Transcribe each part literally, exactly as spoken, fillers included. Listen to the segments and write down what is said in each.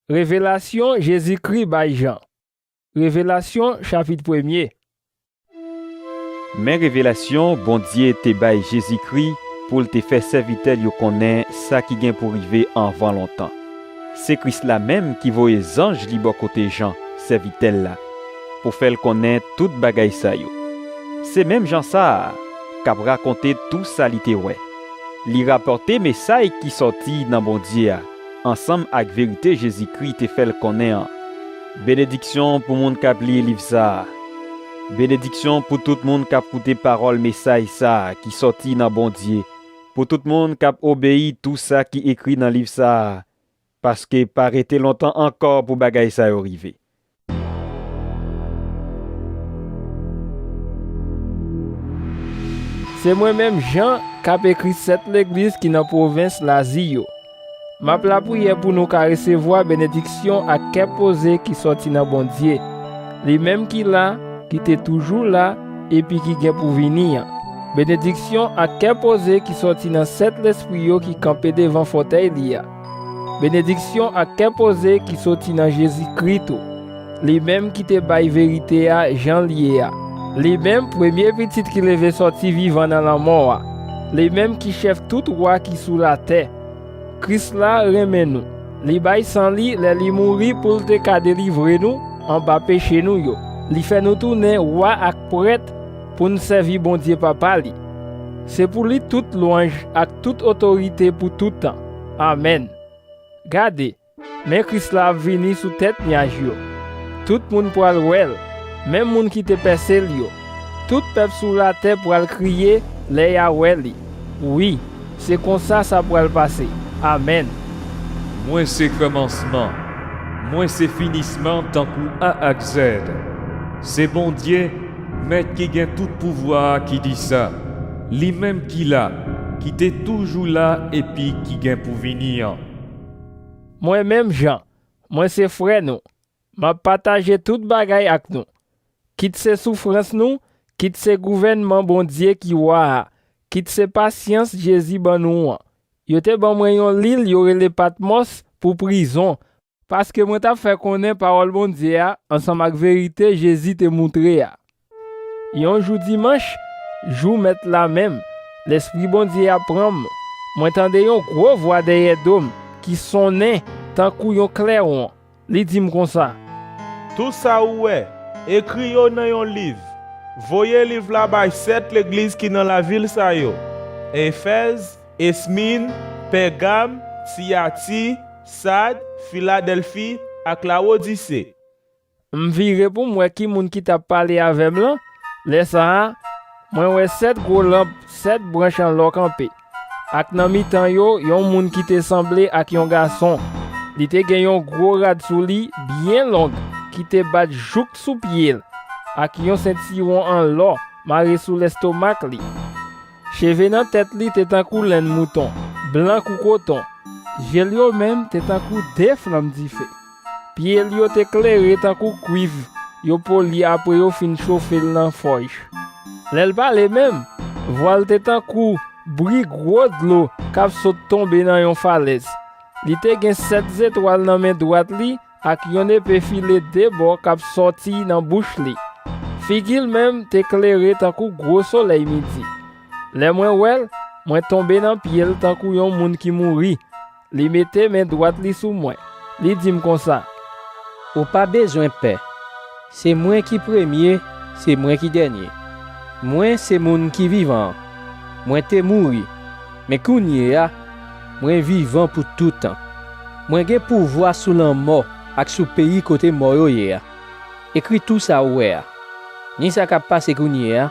Revelasyon Jezikri bay Jan. Revelasyon, chapit premye. Men revelasyon Bondye te bay Jezikri pou l te fè sèvitè l yo konnen sa ki gen pou rive anvan lontan. Se Kris la menm ki voye zanj li bò kote Jan, sèvitè l la, pou fè l konnen tout bagay sa yo. Se menm Jan sa a k ap rakonte tou sa li te wè. Li rapòte mesay ki sòti nan Bondye a, ansanm ak verite Jezikri te fè l konnen an. Benediksyon pou moun k ap li liv sa a. Benediksyon pou tout moun k ap koute pawòl mesay sa a ki sòti nan Bondye, pou tout moun k ap obeyi tou sa ki ekri nan liv sa a, paske pa rete lontan ankò pou bagay sa yo rive. Se mwen menm Jan k ap ekri sèt legliz ki nan pwovens Lazi yo. M ap lapriyè pou nou ka resevwa benediksyon ak kè poze ki sòti nan Bondye, li menm ki la, ki te toujou la, epi ki gen pou vini an. Benediksyon ak kè poze ki sòti nan sèt lespri yo ki kanpe devan fòtèy li a. Benediksyon ak kè poze ki sòti nan Jezikri tou, li menm ki te bay verite a jan l ye a, li menm premye pitit ki leve sòti vivan nan lanmò a, li menm ki chèf tout wa ki sou latè. Kris la renmen nou. Li bay san li lè li mouri pou l te ka delivre nou anba peche nou yo. Li fè nou tounen wa ak prèt pou n sèvi Bondye Papa li. Se pou li tout lwanj ak tout otorite pou tout tan. Amèn. Gade, men Kris la ap vini sou tèt nyaj yo. Tout moun pral wè l, menm moun ki te pèse l yo. Tout pèp sou latè pral kriye lè y a wè li. Wi, se konsa sa pral pase. Amèn. Mwen se kòmansman, mwen se finisman tankou A ak Zèd. Se Bondye, Mèt ki gen tout pouvwa a ki di sa, li menm ki la, ki te toujou la epi ki gen pou vini an. Mwen menm Jan, mwen se frè nou. M ap pataje tout bagay ak nou. Kit se soufrans nou, kit se gouvènman Bondye ki Wa a, kit se pasyans Jezi ban nou an. Yo te ban mwen yon lil yo rele Patmòs pou prizon, paske mwen t ap fè konnen pawòl Bondye a ansanm ak verite Jezi te moutre a. Yon jou dimanch, jou Mèt la menm, Lespri Bondye a pran m. Mwen tande yon gwo vwa dèyè do m ki sonnen tankou yon klèwon. Li di m konsa: Tou sa ou wè, ekri yo nan yon liv. Voye liv la bay sèt legliz ki nan lavil sa yo: Efèz, Esmin, Pègam, Tiyati, Sad, Filadèlfi ak Lawodise. M vire pou m wè ki moun ki t ap pale avè m lan. Lè sa a, mwen wè sèt gwo lanp sèt branch an lò kanpe, ak nan mitan yo yon moun ki te sanble ak yon gason. Li te gen yon gwo rad sou li byen long ki te bat jouk sou pye l, ak yon sentiwon an lò mare sou lèstomak li. Cheve nan tèt li te tankou lenn mouton, blan kou koton. Je l yo menm te tankou de flanm dife. Pye l yo te klere tankou kwiv yo poli apre yo fin chofe l nan fòj. Lè l pale menm, vwa l te tankou bri gwo dlo k ap sot tonbe nan yon falèz. Li te gen sèt zetwal nan men dwat li ak yon nepe file de bò k ap sòti nan bouch li. Figi l menm te klere tankou gwo solèy midi. Lè mwen wè l, mwen tonbe nan pye l tankou yon moun ki mouri. Li mete men dwat li sou mwen. Li di m konsa: Ou pa bezwen pè. Se mwen ki premye, se mwen ki dènye. Mwen se moun ki vivan an. Mwen te mouri, men kounye a, mwen vivan pou toutan. Mwen gen pouvwa sou lanmò ak sou peyi kote mò yo ye a. Ekri tou sa ou wè a, ni sa k ap pase kounye a,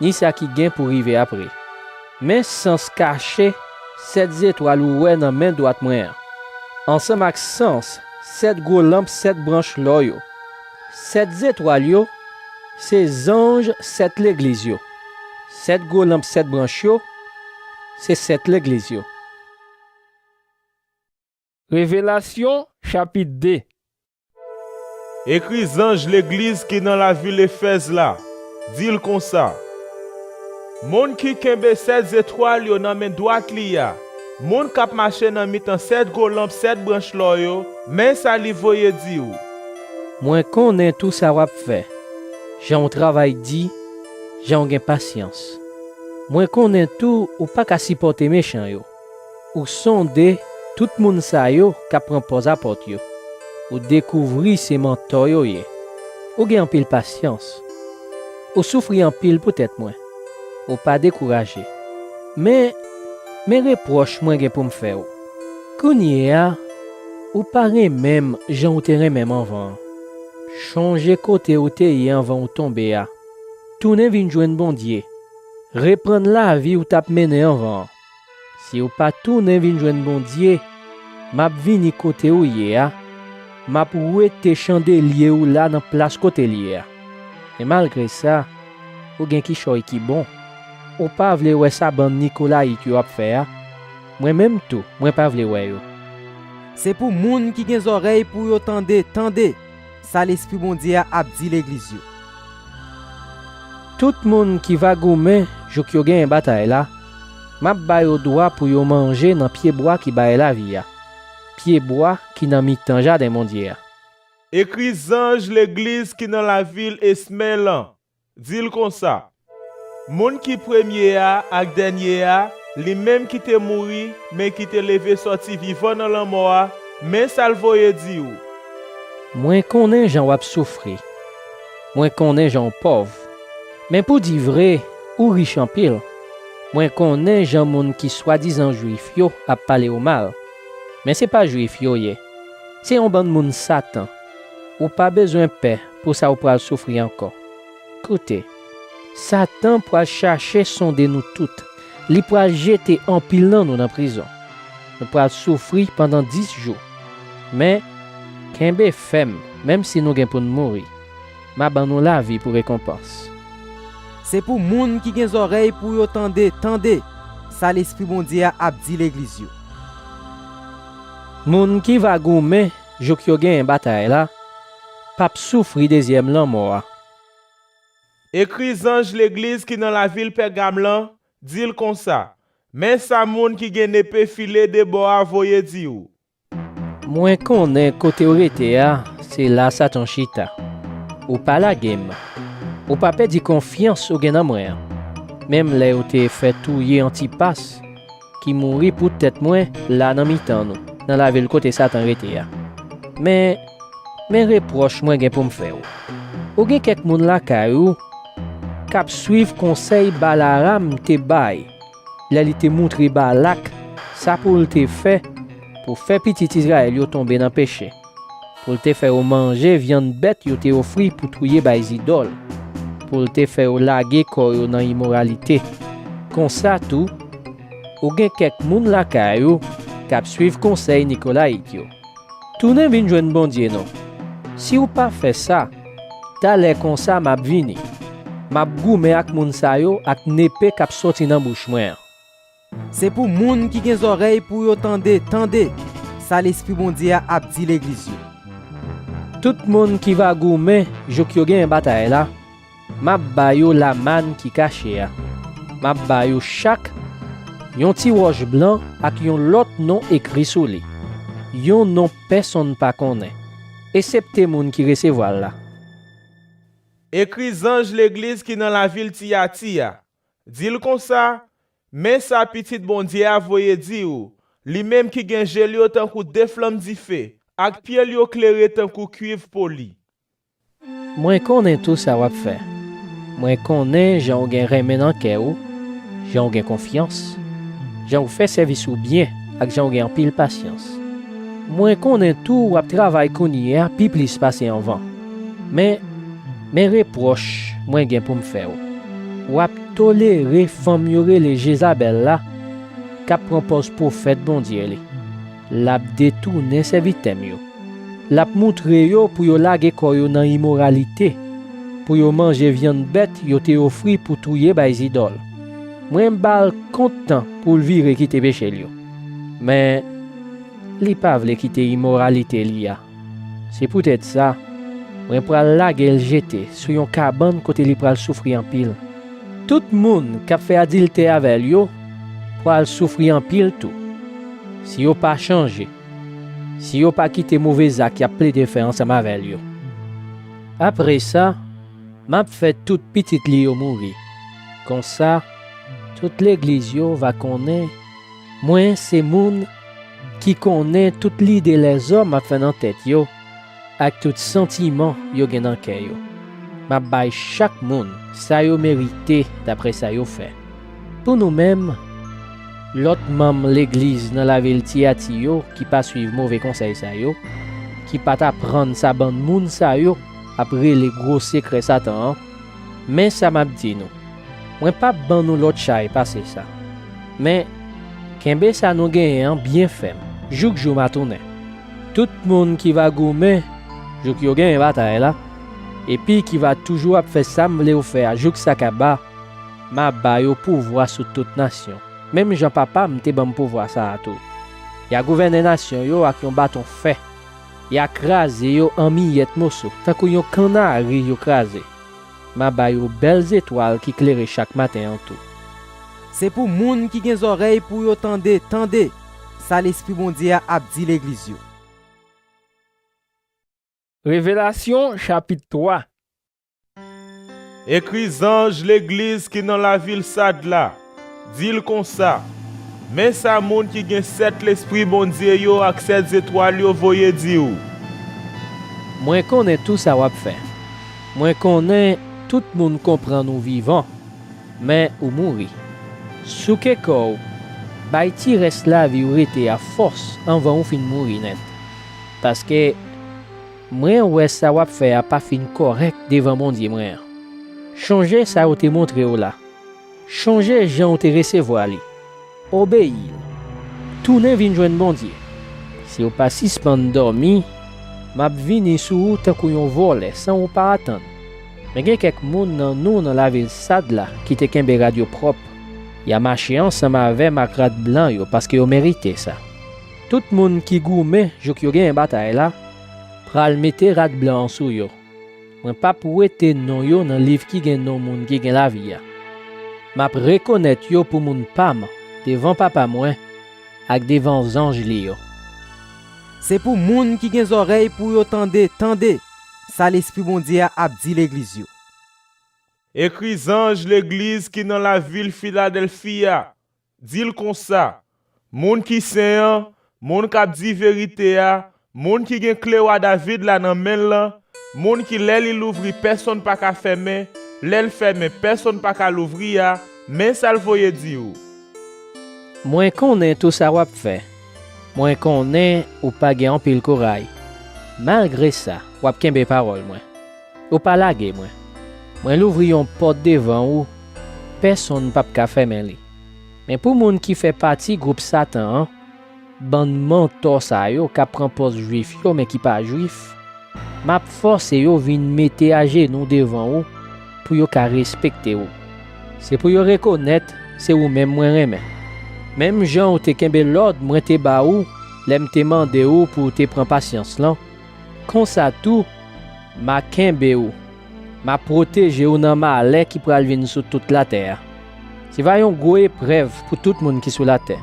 ni sa ki gen pou rive apre. Men sans kache sèt zetwal ou wè nan men dwat mwen an, ansanm ak sans sèt gwo lanp sèt branch lò yo. Sèt zetwal yo se zanj sèt legliz yo. Sèt gwo lanp sèt branch yo se sèt legliz yo. Revelasyon, chapit de. Ekri zanj legliz ki nan lavil Efèz la, di l konsa: Moun ki kenbe sèt zetwal yo nan men dwat li a, moun k ap mache nan mitan sèt gwo lanp sèt branch lò yo, Men sa li voye di w. Mwen konnen tou sa w ap fè, jan w travay di, jan w gen pasyans. Mwen konnen tou ou pa ka sipòte mechan yo. Ou sonde tout moun sa yo k ap pran pòz apot yo. Ou dekouvri se mantò yo ye. Ou gen anpil pasyans. Ou soufri anpil poutèt mwen. Ou pa dekouraje. Men, men repwòch mwen gen pou m fè w. Kounye a, ou pa renmen m jan w te renmen m anvan an. Chonje kote ou te ye anvan w tonbe a. Tounen vin jwenn Bondye. Reprann lavi w t ap mennen anvan an. Si w pa tounen vin jwenn Bondye, m ap vini kote w ye a, m ap wete chandelye w la nan plas kote l ye a. E malgre sa, ou gen kichòy ki bon. Ou pa vle wè sa bann Nikolayit yo ap fè a? Mwen menm tou, mwen pa vle wè yo. Se pou moun ki gen zòrèy pou yo tande, tande sa Lespri Bondye a ap di legliz yo. Tout moun ki va goumen jouk yo genyen batay la, m ap ba yo dwa pou yo manje nan pyebwa ki bay lavi a, pyebwa ki nan mitan jaden Bondye a. Ekri zanj legliz ki nan lavil Esmèn an, di l konsa: Moun ki premye a ak dènye a, li menm ki te mouri, men ki te leve sòti vivan nan lanmò a, men sa l voye di w. Mwen konnen jan w ap soufri. Mwen konnen jan w pòv. Men pou di vre, ou rich anpil. Mwen konnen jan moun ki swadizan Jwif yo ap pale w mal. Men se pa Jwif yo ye. Se yon bann moun Satan. Ou pa bezwen pè pou sa w pral soufri ankò. Koute, Satan pral chache sonde nou tout. Li pral jete anpil nan nou nan prizon. Nou pral soufri pandan dis jou. Men, kenbe fèm, menm si nou gen pou n mouri. M a ban nou lavi pou rekonpans. Se pou moun ki gen zòrèy pou yo tande, tande sa Lespri Bondye a ap di legliz yo. Moun ki va goumen jouk yo genyen batay la, p ap soufri dezyèm lanmò a. Ekri zanj legliz ki nan lavil Pègam lan, di l konsa: Men sa moun ki gen nepe file de bò a voye di w. Mwen konnen kote w rete a, se la Satan chita. Ou pa lage m. Ou pa pèdi konfyans ou gen nan mwen an. Menm lè yo te fè touye Antipas, ki mouri poutèt mwen la nan mitan nou, nan lavil kote Satan rete a. Men, men repwòch mwen gen pou m fè w. Ou gen kèk moun lakay ou k ap swiv konsèy Balaram te bay lè li te moutre Balak sa pou l te fè pou fè pitit Izrayèl yo tonbe nan peche, pou l te fè yo manje vyann bèt yo te ofri pou touye bay zidòl, pou l te fè yo lage kò yo nan imoralite. Konsa tou, ou gen kèk moun lakay ou k ap swiv konsèy Nikolayit yo. Tounen vin jwenn Bondye non. Si w pa fè sa, talè konsa m ap vini. M ap goumen ak moun sa yo ak nepe k ap soti nan bouch mwen an. Se pou moun ki gen zòrèy pou yo tande, tande sa Lespri Bondye a ap di legliz yo. Tout moun ki va goumen jouk yo genyen batay la, m ap ba yo lamàn ki kache a. M ap ba yo chak yon ti wòch blan ak yon lòt non ekri sou li, yon non pèsonn pa konnen, esepte moun ki resevwa l la. Ekri zanj legliz ki nan lavil Tiyati a. Di l konsa: Men sa Pitit Bondye a voye di w, li menm ki gen je l yo tankou de flanm dife, ak pye l yo klere tankou kuiv poli. Mwen konnen tou sa w ap fè. Mwen konnen jan w gen renmen nan kè w, jan w gen konfyans, jan w fè sèvis ou byen ak jan w gen anpil pasyans. Mwen konnen tou w ap travay kounye a pi plis pase anvan. Men, men repwòch mwen gen pou m fè w. W ap tolere fanm yo rele Jezabèl la, k ap pran pòz pwofèt Bondye li. L ap detounen sèvitè m yo. L ap moutre yo pou yo lage kò yo nan imoralite, pou yo manje vyann bèt yo te ofri pou touye bay zidòl. Mwen ba l kont tan pou l vire kite peche l yo. Men, li pa vle kite imoralite li a. Se poutèt sa, mwen pral lage l jete sou yon kabann kote li pral soufri anpil. Tout moun k ap fè adiltè avè l yo pral soufri anpil tou, si yo pa chanje. si yo pa kite move zak y ap plede fè ansanm avè l yo. Apre sa, m ap fè tout pitit li yo mouri. Konsa, tout legliz yo va konnen mwen se moun ki konnen tout lide lèzòm ap fè nan tèt yo ak tout santiman yo gen nan kè yo. M ap bay chak moun sa yo merite dapre sa yo fè. Pou nou menm, lòt manm legliz nan lavil Tiyati yo ki pa suiv move konsèy sa yo, ki pa t aprann sa bann moun sa yo ap rele gwo sekrè Satan an, men sa m ap di nou. Mwen p ap ban nou lòt chay pase sa. Men, kenbe sa nou genyen an byen fèm, jouk jou m a tounen. Tout moun ki va goumen jouk yo genyen batay la, epi ki va toujou ap fè sa m vle yo fè a jouk sa kaba, m a ba yo pouvwa sou tout nasyon, menm jan Papa m te ban m pouvwa sa a tou. Y a gouvène nasyon yo ak yon baton fè. Y a kraze yo an miyèt moso, tankou yon kannari yo kraze. M a ba yo bèl zetwal ki klere chak maten an tou. Se pou moun ki gen zòrèy pou yo tande, tande sa Lespri Bondye a ap di legliz yo. Revelasyon, chapit twa. Ekri zanj legliz ki nan lavil Sad la, di l konsa: Men sa moun ki gen sèt Lespri Bondye yo ak sèt zetwal yo voye di w. Mwen konnen tou sa w ap fè. Mwen konnen tout moun konprann ou vivan, men ou mouri. Souke kò w, bay ti rès lavi w rete a fòs anvan ou fin mouri nèt. Paske mwen wè sa w ap fè a pa fin kòrèk devan Bondye mwen an. Chonje sa yo te montre w la. Chonje jan w te resevwa li. Obeyi l. Tounen vin jwenn Bondye. Si w pa sispann dòmi, m ap vini sou ou tankou yon vòlè san ou pa atann. Men gen kèk moun nan nou nan lavil Sad la ki te kenbe rad yo pwòp. Y a mache ansanm avè m ak rad blan yo paske yo merite sa. Tout moun ki goumen jouk yo genyen batay la, pral mete rad blan an sou yo. Mwen p ap wete non yo nan liv ki gen non moun ki gen lavi a. M ap rekonèt yo pou moun pa m devan Papa mwen ak devan zanj li yo. Se pou moun ki gen zòrèy pou yo tande, tande sa Lespri Bondye a ap di legliz yo. Ekri zanj legliz ki nan lavil Filadèlfi a, di l konsa: Moun ki sen an, moun k ap di verite a, moun ki gen kle wa David la nan men l lan, moun ki lè li louvri pèsonn pa ka fèmen, lè l fèmen pèsonn pa ka louvri a, men sa l voye di w. Mwen konnen tou sa w ap fè. Mwen konnen ou pa gen anpil kouray. Malgre sa, w ap kenbe pawòl mwen. Ou pa lage mwen. Mwen louvri yon pòt devan ou, pèsonn p ap ka fèmen li. Men pou moun ki fè pati gwoup Satan an, bann mantò sa yo k ap pran pòz Jwif yo men ki pa Jwif, m ap fòse yo vin mete ajenou devan ou pou yo ka respekte ou. Se pou yo rekonèt se ou menm mwen renmen. Menm jan ou te kenbe lòd mwen te ba ou lè m te mande ou pou w te pran pasyans lan, konsa tou, m a kenbe ou. M a pwoteje ou nan malè ki pral vin sou tout latè a. Se va yon gwo eprèv pou tout moun ki sou latè.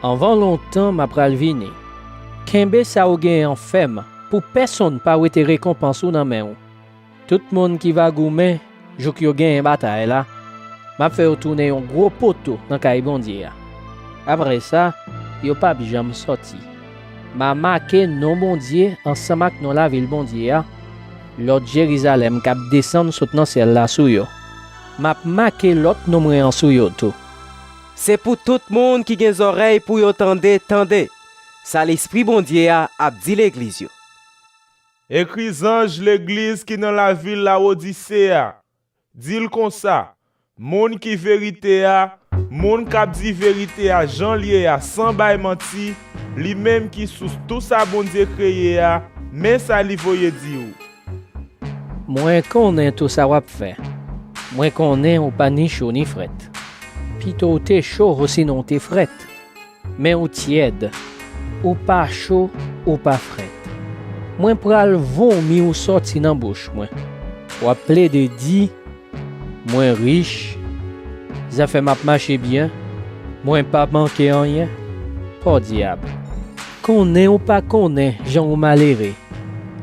Anvan lontan, m a pral vini. Kenbe sa ou genyen an fèm pou pèsonn pa wete rekonpans ou nan men ou. Tout moun ki va goumen jouk yo genyen batay la, m ap fè yo tounen yon gwo poto nan kay Bondye a. Apre sa, yo p ap janm sòti. M a make non Bondye ansanm ak non lavil Bondye a, lòt Jerizalèm k ap desann sot nan syèl la sou yo. M ap make lòt non mwen an sou yo tou. Se pou tout moun ki gen zòrèy pou yo tande, tande sa Lespri Bondye a ap di legliz yo. Ekri zanj legliz ki nan lavil Lawodise a, di l konsa: Moun ki verite a, moun k ap di verite a jan l ye a san bay manti, li menm ki sous tou sa Bondye kreye a, men sa li voye di w. Mwen konnen tou sa w ap fè. Mwen konnen ou pa ni cho ni frèt. Pito w te cho osinon w te frèt. Men ou tyèd, ou pa cho, ou pa frèt. Mwen pral vomi ou sòti nan bouch mwen. W ap plede di: Mwen rich, zafè m ap mache byen, mwen p ap manke anyen. Podyab! Konnen ou pa konnen jan ou malere,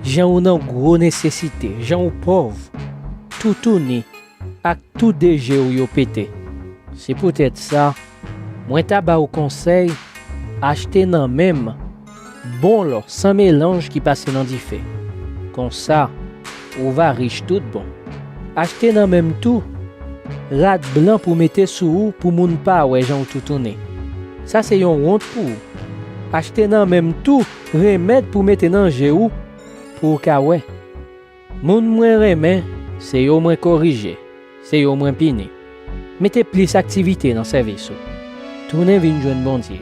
jan ou nan gwo nesesite, jan ou pòv, toutouni, ak tou de je w yo pete. Se poutèt sa, mwen ta ba w konsèy, achte nan men m bon lò san melanj ki pase nan dife. Konsa, ou va rich tout bon. Achte nan men m tou rad blan pou mete sou ou pou moun pa wè jan w toutouni. Sa se yon wont pou ou. Achte nan men m tou renmèd pou mete nan je ou pou w ka wè. Moun mwen renmen, se yo mwen korije, se yo mwen pini. Mete plis aktivite nan sèvis ou. Tounen vin jwenn Bondye.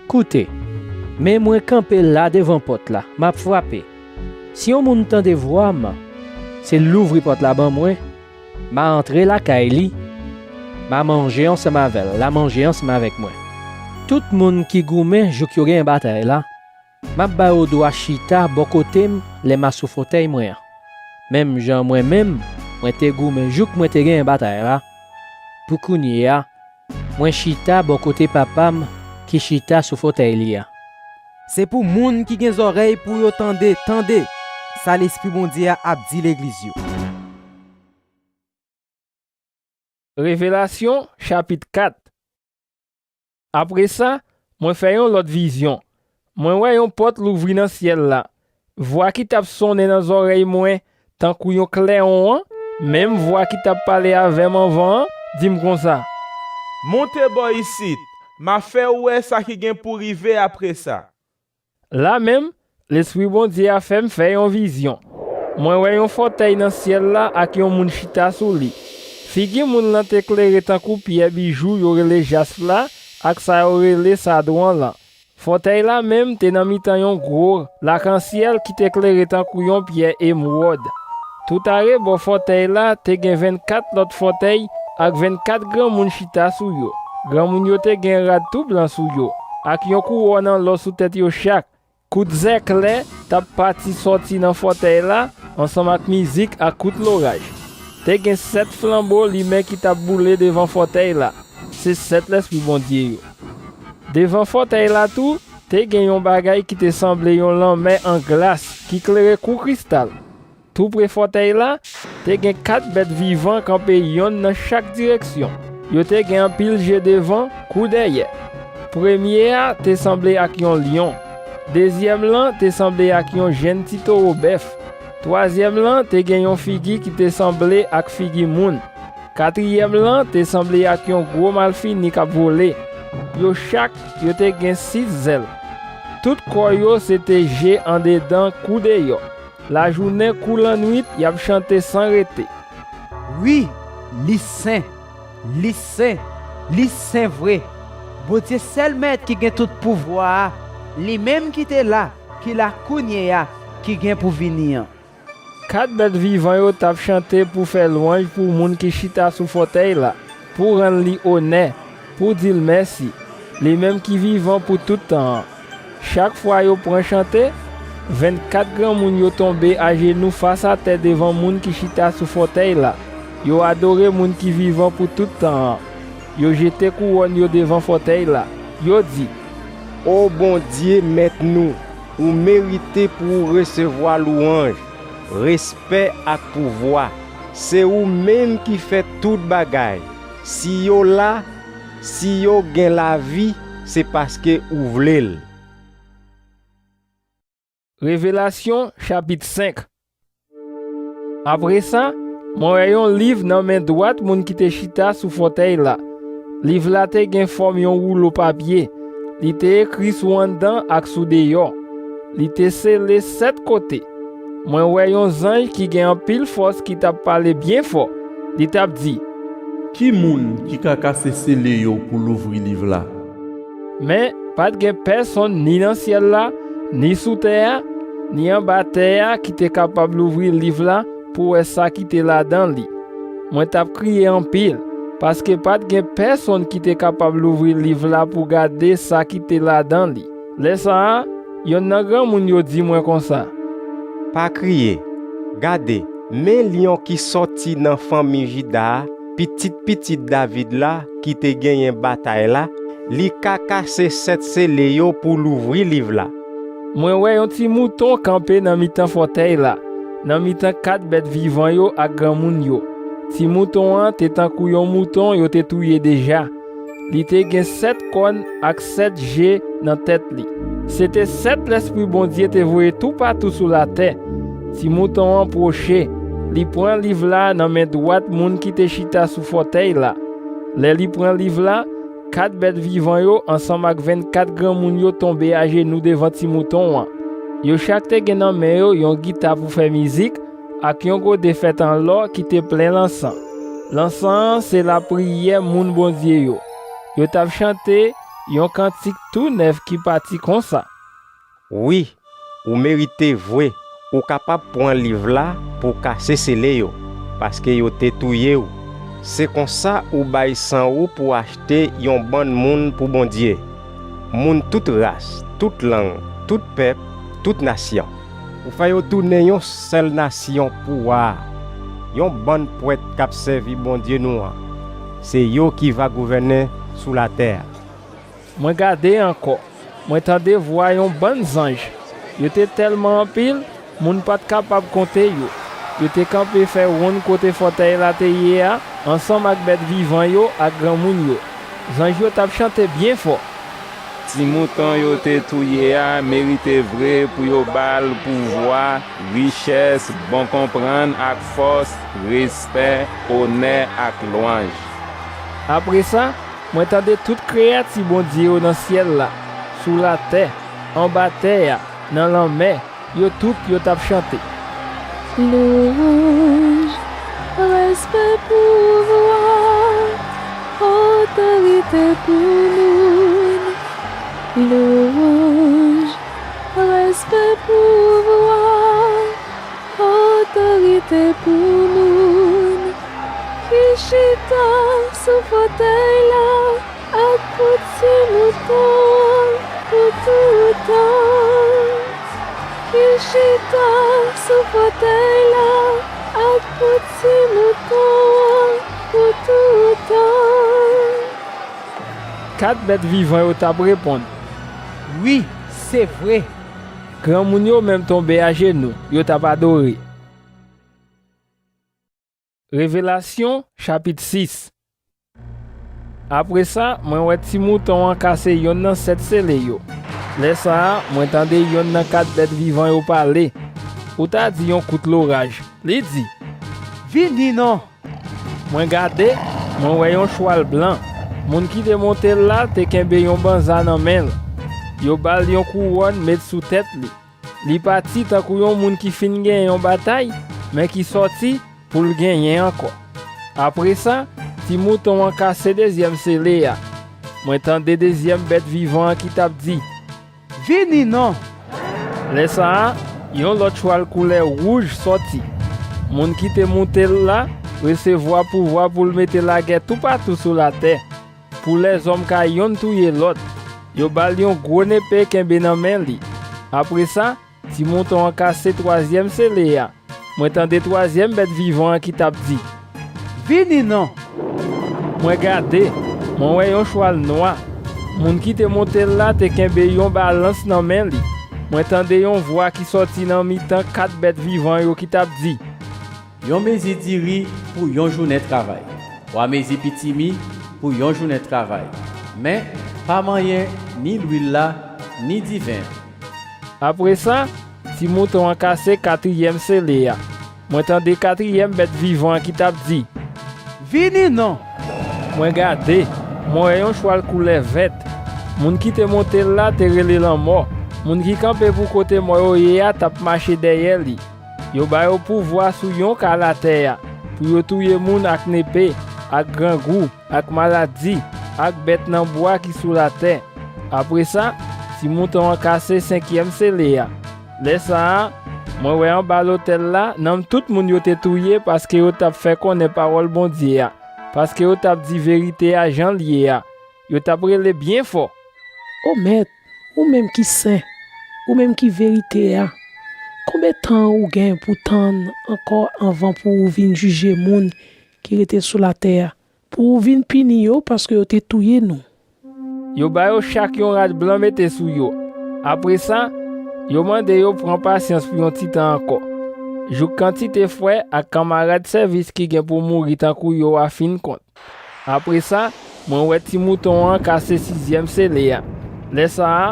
Koute, men mwen kanpe la devan pòt la, m ap frape. Si yon moun tande vwa m, si l louvri pòt la ban mwen, m a antre lakay li, m a manje ansanm avè l, l a manje ansanm avèk mwen. Tout moun ki goumen jouk yo genyen batay la, m ap ba yo dwa chita bò kote m lè m a sou fotèy mwen an. Menm jan mwen menm, mwen te goumen jouk mwen te genyen batay la, pou kounye a, mwen chita bò kote Papa m ki chita sou fotèy li a. Se pou moun ki gen zòrèy pou yo tande, tande sa Lespri Bondye a ap di legliz yo. Revelasyon, chapit kat. Apre sa, mwen fè yon lòt vizyon. Mwen wè yon pòt louvri nan syèl la. Vwa ki t ap sonnen nan zòrèy mwen tankou yon klèwon an, menm vwa ki t ap pale avè m anvan an, di m konsa: Monte bò isit, m a fè w wè sa ki gen pou rive apre sa. La menm, Lespri Bondye a fè m fè yon vizyon. Mwen wè yon fòtèy nan syèl la ak yon moun chita sou li. Figi moun lan te klere tankou pyè bijou yo rele jasp la ak sa yo rele sadwon lan. Fòtèy la menm te nan mitan yon gwo lakansyèl ki te klere tankou yon pyè emwòd. Toutarebò fòtèy la te gen vennkat lòt fòtèy ak vennkat granmoun chita sou yo. Granmoun yo te gen rad tou blan sou yo, ak yon kouwòn an lò sou tèt yo chak. Kout zèklè t ap pati sòti nan fòtèy la ansanm ak mizik ak kout loraj. Te gen sèt flanbo limen ki t ap boule devan fòtèy la. Se sèt Lespri Bondye yo. Devan fòtèy la tou, te gen yon bagay ki te sanble yon lanmè an glas ki klere kou kristal. Toupre fòtèy la, te gen kat bèt vivan kanpe yonn nan chak direksyon. Yo te gen anpil je devan kou dèyè. Premye a te sanble ak yon lyon. Dezyèm lan te sanble ak yon jenn ti towo bèf. Twazyèm lan te gen yon figi ki te sanble ak figi moun. Katriyèm lan te sanble ak yon gwo malfini k ap vole. Yo chak, yo te gen sis zèl. Tout kò yo se te je andedan kou deyò. Lajounen kou lannwit y ap chante san rete. Wi, li sen, li sen, li sen vre. Bondye sèl Mèt ki gen tout pouvwa a, li menm ki te la, ki la kounye a, ki gen pou vini an. Kat bèt vivan yo t ap chante pou fè lwanj pou moun ki chita sou fòtèy la, pou rann li onè, pou di l mèsi, li menm ki vivan pou tout tan an. Chak fwa yo pran chante, vennkat granmoun yo tonbe ajenou fas atè devan moun ki chita sou fòtèy la. Yo adore moun ki vivan pou tout tan an. Yo jete kouwòn yo devan fòtèy la. Yo di: O Bondye, Mèt nou, ou merite pou w resevwa louwanj, respè ak pouvwa. Se ou menm ki fè tout bagay. Si yo la, si yo gen lavi, se paske ou vle l. Revelasyon, chapit senk. Apre sa, mwen wè yon liv nan men dwat moun ki te chita sou fòtèy la. Liv la te gen fòm yon woulo papye. Li te ekri sou anndan ak sou deyò. Li te sele sèt kote. Mwen wè yon zanj ki gen anpil fòs ki t ap pale byen fò. Li t ap di: Ki moun ki ka kase sele yo pou louvri liv la? Men, pa t gen pèsonn ni nan syèl la, ni sou tè a, ni anba tè a ki te kapab louvri liv la pou wè sa ki te ladan li. Mwen t ap kriye anpil, paske pa t gen pèsonn ki te kapab louvri liv la pou gade sa ki te ladan li. Lè sa a, yonn nan granmoun yo di mwen konsa: Pa kriye. Gade, men lyon ki sòti nan fanmi Jida a, pitit pitit David la, ki te genyen batay la, li ka kase sèt sele yo pou louvri liv la. Mwen wè yon ti mouton kanpe nan mitan fòtèy la, nan mitan kat bèt vivan yo ak granmoun yo. Ti mouton an te tankou yon mouton yo te touye deja. Li te gen sèt kòn ak sèt je nan tèt li. Se te sèt lèspri Bondye te voye toupatou sou latè. Ti mouton an pwoche, li pran liv la nan men dwat moun ki te chita sou fòtèy la. Lè li pran liv la, kat bèt vivan yo ansanm ak vennkat granmoun yo tonbe ajenou devan ti mouton an. Yo chak te gen nan men yo yon gita pou fè mizik ak yon gode fèt an lò ki te plen lansan. Lansan an se lapriyè moun Bondye yo. Yo t ap chante yon kantik tou nèf ki pati konsa. Wi, ou merite vre, ou kapab pran liv la pou w kase sele yo, paske yo te touye w. Se konsa ou bay san ou pou achte yon bann moun pou Bondye, moun tout ras, tout lang, tout pèp, tout nasyon. Ou fè yo tounen yon sèl nasyon pou wa a, yon bann pwèt k ap sèvi Bondye nou an. Se yo ki va gouvènen sou latè a. Mwen gade ankò, mwen tande vwa yon bann zanj. Yo te tèlman anpil, moun pa t kapab konte yo. Yo te kanpe fè wonn kote fòtèy la te ye a, ansanm ak bèt vivan yo ak granmoun yo. Zanj yo t ap chante byen fò. Ti mouton yo te touye a merite vre pou yo ba l pouvwa, richès, bon konprann ak fòs, respè, onè ak lwanj. Apre sa, mwen tande tout kreyati Bondye yo nan syèl la, sou latè, anba tè a, nan lanmè, yo tout yo t ap chante. Lwanj, respè, pouvwa, otorite pou moun. Lwanj, respè, pouvwa, otorite pou moun ki chita sou fòtèy la ak pou ti mouton an pou toutan. Ki chita sou fòtèy la ak pou ti mouton an pou toutan. Kat bèt vivan yo t ap reponn. Wi, se vre. Granmoun yo menm tonbe ajenou, yo t ap adore. Revelasyon, chapit sis. Apre sa, mwen wè ti mouton an kase yonn nan sèt sele yo. Lè sa a, mwen tande yonn nan kat bèt vivan yo pale. Ou ta di yon kout loraj. Li di, vini non! Mwen gade, mwen wè yon chwal blan. Moun ki te monte l la te kenbe yon banza nan men l. Yo ba l yon kouwòn met sou tèt li. Li pati tankou yon moun ki fin genyen yon batay, men ki sòti pou l genyen ankò. Apre sa, ti mouton an kase dezyèm sele a. Mwen tande dezyèm bèt vivan an ki t ap di, vini non! Lè sa a, yon lòt chwal koulè wouj sòti. Moun ki te monte l la resevwa pouvwa pou l mete lagè toupatou sou latè, pou lèzòm ka yonn touye lòt. Yo ba l yon gwo nepe kenbe nan men li. Apre sa, ti mouton an kase twazyèm sele a. Mwen tande twazyèm bèt vivan an ki t ap di, vini non! Mwen gade, mwen wè yon chwal nwa. Moun ki te monte l la te kenbe yon balans nan men li. Mwen tande yon vwa ki sòti nan mitan kat bèt vivan yo ki t ap di, yon mezi diri pou yon jounen travay, twa mezi pitimi pou yon jounen travay, men pa manyen ni lwil la, ni diven an. Apre sa, ti mouton an kase katriyèm sele a. Mwen tande katriyèm bèt vivan an ki t ap di, vini non! Mwen gade, mwen wè yon chwal koulè vèt. Moun ki te monte l la te rele Lanmò. Moun ki kanpe pou kote mò yo ye a t ap mache dèyè li. Yo ba yo pouvwa sou yon ka latè a, pou yo touye moun ak nepe, ak grangou, ak maladi, ak bèt nan bwa ki sou latè. Apre sa, ti mouton an kase senkyèm sele a. Lè sa a, mwen wè anba lotèl la nanm tout moun yo te touye paske yo t ap fè konnen pawòl Bondye a, paske yo t ap di verite a jan l ye a. Yo t ap rele byen fò, o Mèt, ou menm ki sen, ou menm ki verite a, konbyen tan ou gen pou tann ankò anvan pou ou vin jije moun ki rete sou latè a, pou ou vin pini yo paske yo te touye nou? Yo ba yo chak yon rad blan mete sou yo. Apre sa, Yo mande yo pran pasyans pou yon ti tan ankò, jouk kantite frè ak kanmarad sèvis ki gen pou mouri tankou yo a fin kont. Apre sa, mwen wè Ti Mouton an kase sizyèm sele a. Lè sa a,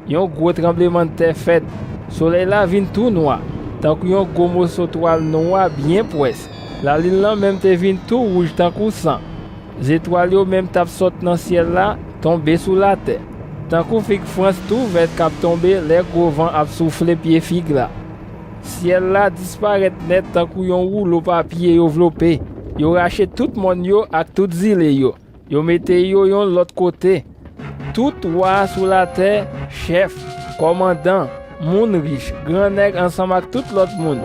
yon gwo tranblemanntè fèt. Solèy la vin tou nwa, tankou yon gwo moso twal nwa byen pwès. Lalin lan menm te vin tou wouj tankou san. Zetwal yo menm t ap sot nan syèl la tonbe sou latè, tankou fig frans tou vèt k ap tonbe lè gwo van ap soufle pye fig la. Syèl la disparèt nèt tankou yon woulo papye yo vlope. Yo rache tout mòn yo ak tout zile yo. Yo mete yo yon lòt kote. Tout wa sou latè, chèf, kòmandan, moun rich, gran nèg ansanm ak tout lòt moun,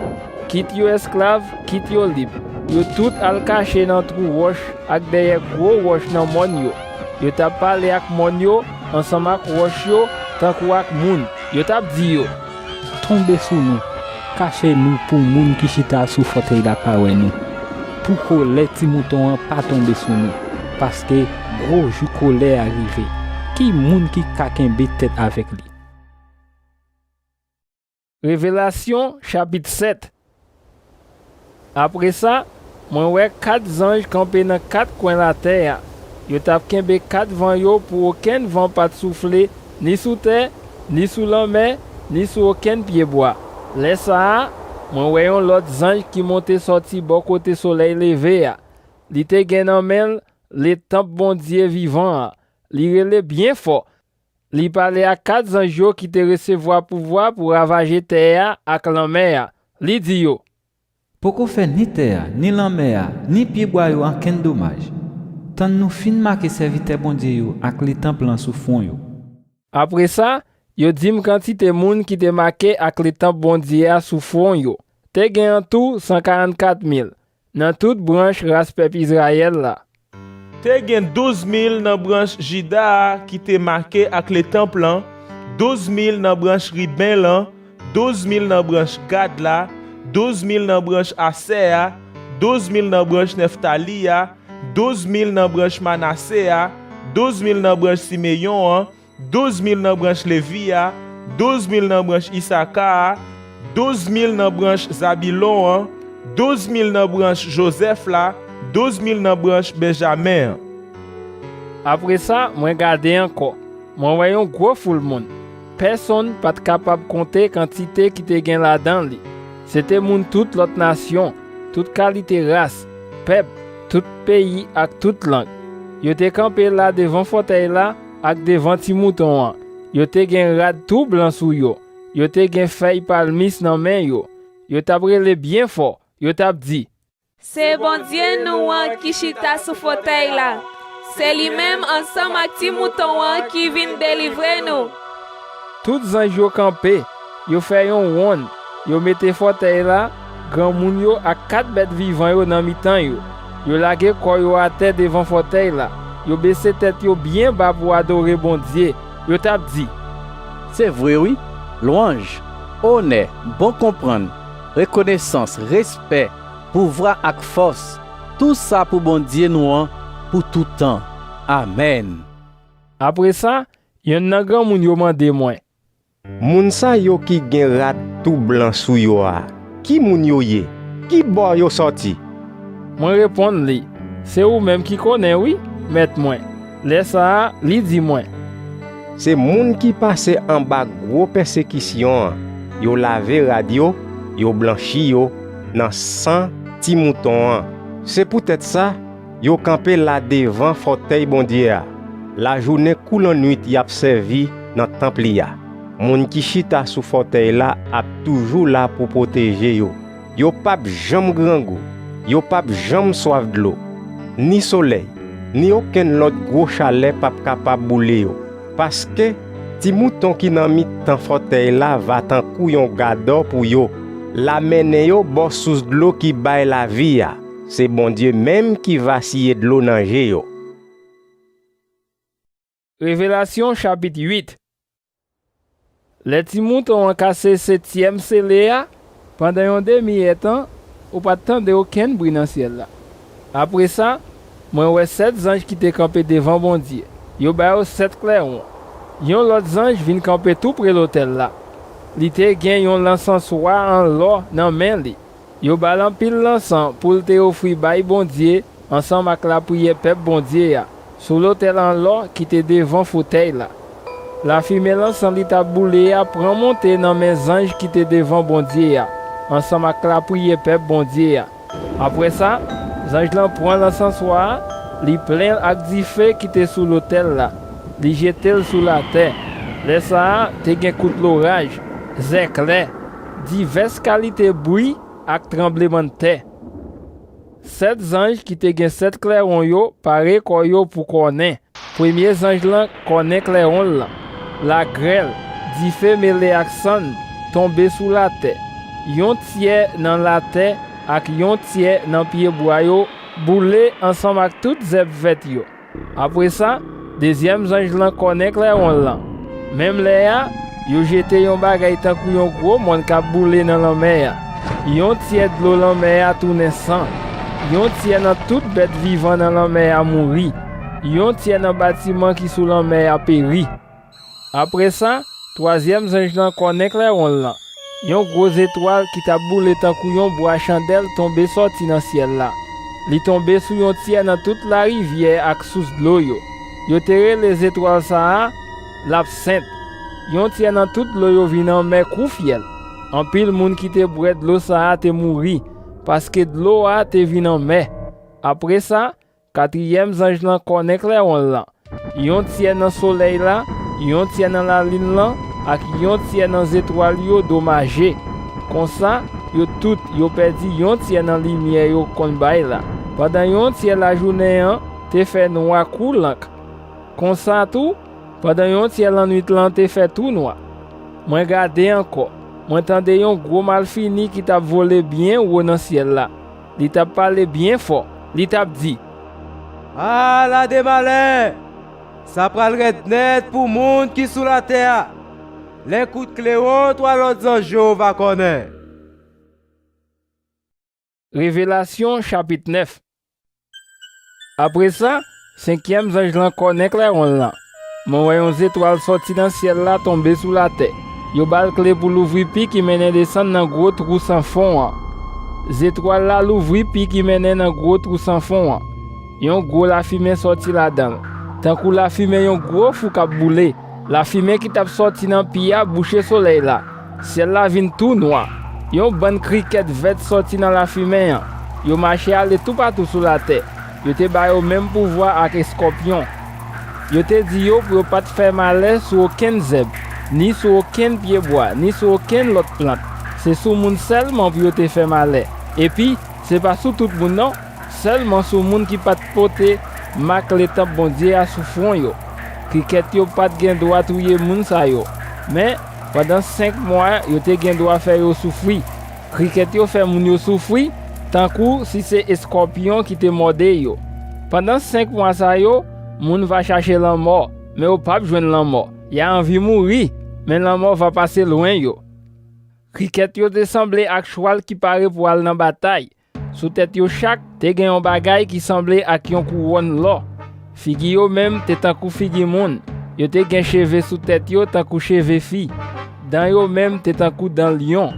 kit yo esklav, kit yo lib, yo tout al kache nan twou wòch ak dèyè gwo wòch nan mòn yo. Yo t ap pale ak mòn yo ansanm ak wòch yo tankou ak moun. Yo t ap di yo, "Tonbe sou nou, kache nou pou moun ki chita sou fòtèy la pa wè nou, pou kòlè Ti Mouton an pa tonbe sou nou, paske gwo jou kòlè a rive. Ki moun ki ka kenbe tèt avèk li?" Revelasyon, chapit sèt. Apre sa, mwen wè kat zanj kanpe nan kat kwen latè a. Yo t ap kenbe kat van yo pou okenn van pa t soufle ni sou tè, ni sou lanmè, ni sou okenn pyebwa. Lè sa a, mwen wè yon lòt zanj ki monte sòti bò kote solèy leve a. Li te gen nan men l letanp Bondye vivan an. Li rele byen fò. Li pale ak kat zanj yo ki te resevwa pouvwa pou ravaje tè a ak lanmè a. Li di yo, "Poko fè ni tè a, ni lanmè a, ni pyebwa yo ankenn domaj. Tann nou fin make sèvitè Bondye yo ak letanp lan sou fwon yo." Apre sa, yo di m kantite moun ki te make ak letanp Bondye a sou fwon yo. Te gen antou san karannkat mil, nan tout branch ras pèp Izrayèl la. Te gen douz mil nan branch Jida a ki te make ak letanp lan, douz mil nan branch Riben lan, douz mil nan branch Gad la, douz mil nan branch Asè a, douz mil nan branch Neftali a, douz mil nan branch Manase a, douz mil nan branch Simeyon an, douz mil nan branch Levi a, douz mil nan branch Isaka a, douz mil nan branch Zabilon an, douz mil nan branch Jozèf la, douz mil nan branch Benjamen an. Apre sa, mwen gade ankò. Mwen wè yon gwo foul moun. Pèsonn pa t kapab konte kantite ki te gen ladan li. Se te moun tout lòt nasyon, tout kalite ras, pèp, tout peyi ak tout lang. Yo te kanpe la devan fòtèy la ak devan Ti Mouton an. Yo te gen rad tou blan sou yo. Yo te gen fèy palmis nan men yo. Yo t ap rele byen fò. Yo t ap di, "Se Bondye nou an ki chita sou fòtèy la. Se li menm ansanm ak Ti Mouton an ki vin delivre nou." Tout zanj yo kanpe, yo fè yon wonn, yo mete fòtèy la, granmoun yo ak kat bèt vivan yo nan mitan yo. Yo lage kò yo atè devan fòtèy la. Yo bese tèt yo byen ba pou adore Bondye. Yo t ap di, "Se vre wi, lwanj, onè, bon konprann, rekonesans, respè, pouvwa ak fòs, tou sa pou Bondye nou an pou tout tan. Amèn." Apre sa, yonn nan granmoun yo mande mwen, "Moun sa yo ki gen rad tou blan sou yo a, ki moun yo ye? Ki bò yo sòti?" Mwen reponn li, "Se ou menm ki konnen wi, mèt mwen." Lè sa a, li di mwen, "Se moun ki pase anba gwo pèsekisyon an. Yo lave rad yo, yo blanchi yo nan san Ti Mouton an. Se poutèt sa, yo kanpe la devan fòtèy Bondye a. Lajounen kou lannwit y ap sèvi nan tanp li a. Moun ki chita sou fòtèy la ap toujou la pou pwoteje yo. Yo p ap janm grangou, yo p ap janm swaf dlo. Ni solèy, ni okenn lòt gwo chalè p ap kapab boule yo. Paske, Ti Mouton ki nan mitan fòtèy la va tankou yon gadò pou yo. L a mennen yo bò sous dlo ki bay lavi a. Se Bondye menm ki va siye dlo nan je yo." Revelasyon chapit uit. Lè Ti Mouton an kase setyèm sele a, pandan yon demi èdtan, ou pa t tande okenn bri nan syèl la. Apre sa, mwen wè sèt zanj ki te kanpe devan Bondye. Yo ba yo sèt klèwon. Yon lòt zanj vin kanpe toupre lotèl la. Li te gen yon lansanswa an lò nan men li. Yo ba l anpil lansan pou l te ofri bay Bondye ansanm ak lapriyè pèp Bondye a, sou lotèl an lò ki te devan fotèy la. Lafimen lansan li t ap boule a pran monte nan men zanj ki te devan Bondye a, ansanm ak lapriyè pèp Bondye a. Apre sa, zanj lan pran lansanswa a, li plen l ak dife ki te sou lotèl la, li jete l sou latè. Lè sa a, te gen kout loraj, zèklè, divès kalite bri ak tranblemanntè. Sèt zanj ki te gen sèt klèwon yo pare kò yo pou kònen. Premye zanj lan kònen klèwon l lan. Lagrèl, dife mele ak sann, tonbe sou latè. Yon tyè nan latè ak yon tyè nan pyebwa yo boule ansanm ak tout zèb vèt yo. Apre sa, dezyèm zanj lan kònen klèwon l lan. Menm lè a, yo jete yon bagay tankou yon gwo mòn k ap boule nan lanmè a. Yon tyè dlo lanmè a tounen san. Yon tyè nan tout bèt vivan nan lanmè a mouri. Yon tyè nan batiman ki sou lanmè a peri. Apre sa, twazyèm zanj lan kònen klèwon l lan. Yon gwo zetwal ki t ap boule tankou yon bwa chandèl tonbe sòti nan syèl la. Li tonbe sou yon tyè nan tout larivyè ak sous dlo yo. Yo te rele zetwal sa a Labsent. Yon tyè nan tout dlo yo vin anmè kou fyèl. Anpil moun ki te bwè dlo sa a te mouri, paske dlo a te vin anmè. Apre sa, katriyèm zanj lan kònen klèwon l lan. Yon tyè nan solèy la, yon tyè nan lalin lan, ak yon tyè nan zetwal yo domaje. Konsa, yo tout yo pèdi yon tyè nan limyè yo konn bay la. Pandan yon tyè lajounen an te fè nwa kou lank. Konsa tou, pandan yon tyè lannwit lan te fè tou nwa. Mwen gade ankò, mwen tande yon gwo malfini ki t ap vole byen wo nan syèl la. Li t ap pale byen fò. Li t ap di, Ala de malè! Sa pral rèd nèt pou moun ki sou latè a, lè kout klewon twa lòt zanj yo va kònen. Revelasyon chapit nèf. Apre sa, senkyèm zanj lan kònen klèwon l lan. Mwen wè yon zetwal sòti nan syèl la tonbe sou latè. Yo ba l kle pou louvri pi ki mennen desann nan gwo twou san fon an. Zetwal la louvri pi ki mennen nan gwo twou san fon an. Yon gwo lafimen sòti ladan l, tankou lafimen yon gwo fou k ap boule. Lafimen ki t ap sòti nan pi a bouche solèy la. Syèl la vin tou nwa. Yon bann krikèt vèt sòti nan lafimen an. Yo mache ale toupatou sou latè. Yo te ba yo menm pouvwa ak eskòpyon. Yo te di yo pou yo pa t fè malè sou okenn zèb, ni sou okenn pyebwa, ni sou okenn lòt plant. Se sou moun sèlman pou yo te fè malè. Epi, se pa sou tout moun non, sèlman sou moun ki pa t pote mak letanp Bondye a sou fwon yo. Krikèt yo pa t gen dwa touye moun sa yo. Men, pandan senk mwa, yo te gen dwa fè yo soufri. Krikèt yo fè moun yo soufri, tankou si se eskòpyon ki te mòde yo. Pandan senk mwa sa yo, moun va chache lanmò, men yo p ap jwenn lanmò. Y a anvi mouri, men lanmò va pase lwen yo. Krikèt yo te sanble ak chwal ki pare pou al nan batay. Sou tèt yo chak te gen yon bagay ki sanble ak yon kouwòn lò. Figi yo menm te tankou figi moun. Yo te gen cheve sou tèt yo tankou cheve fi. Dan yo menm te tankou dan lyon.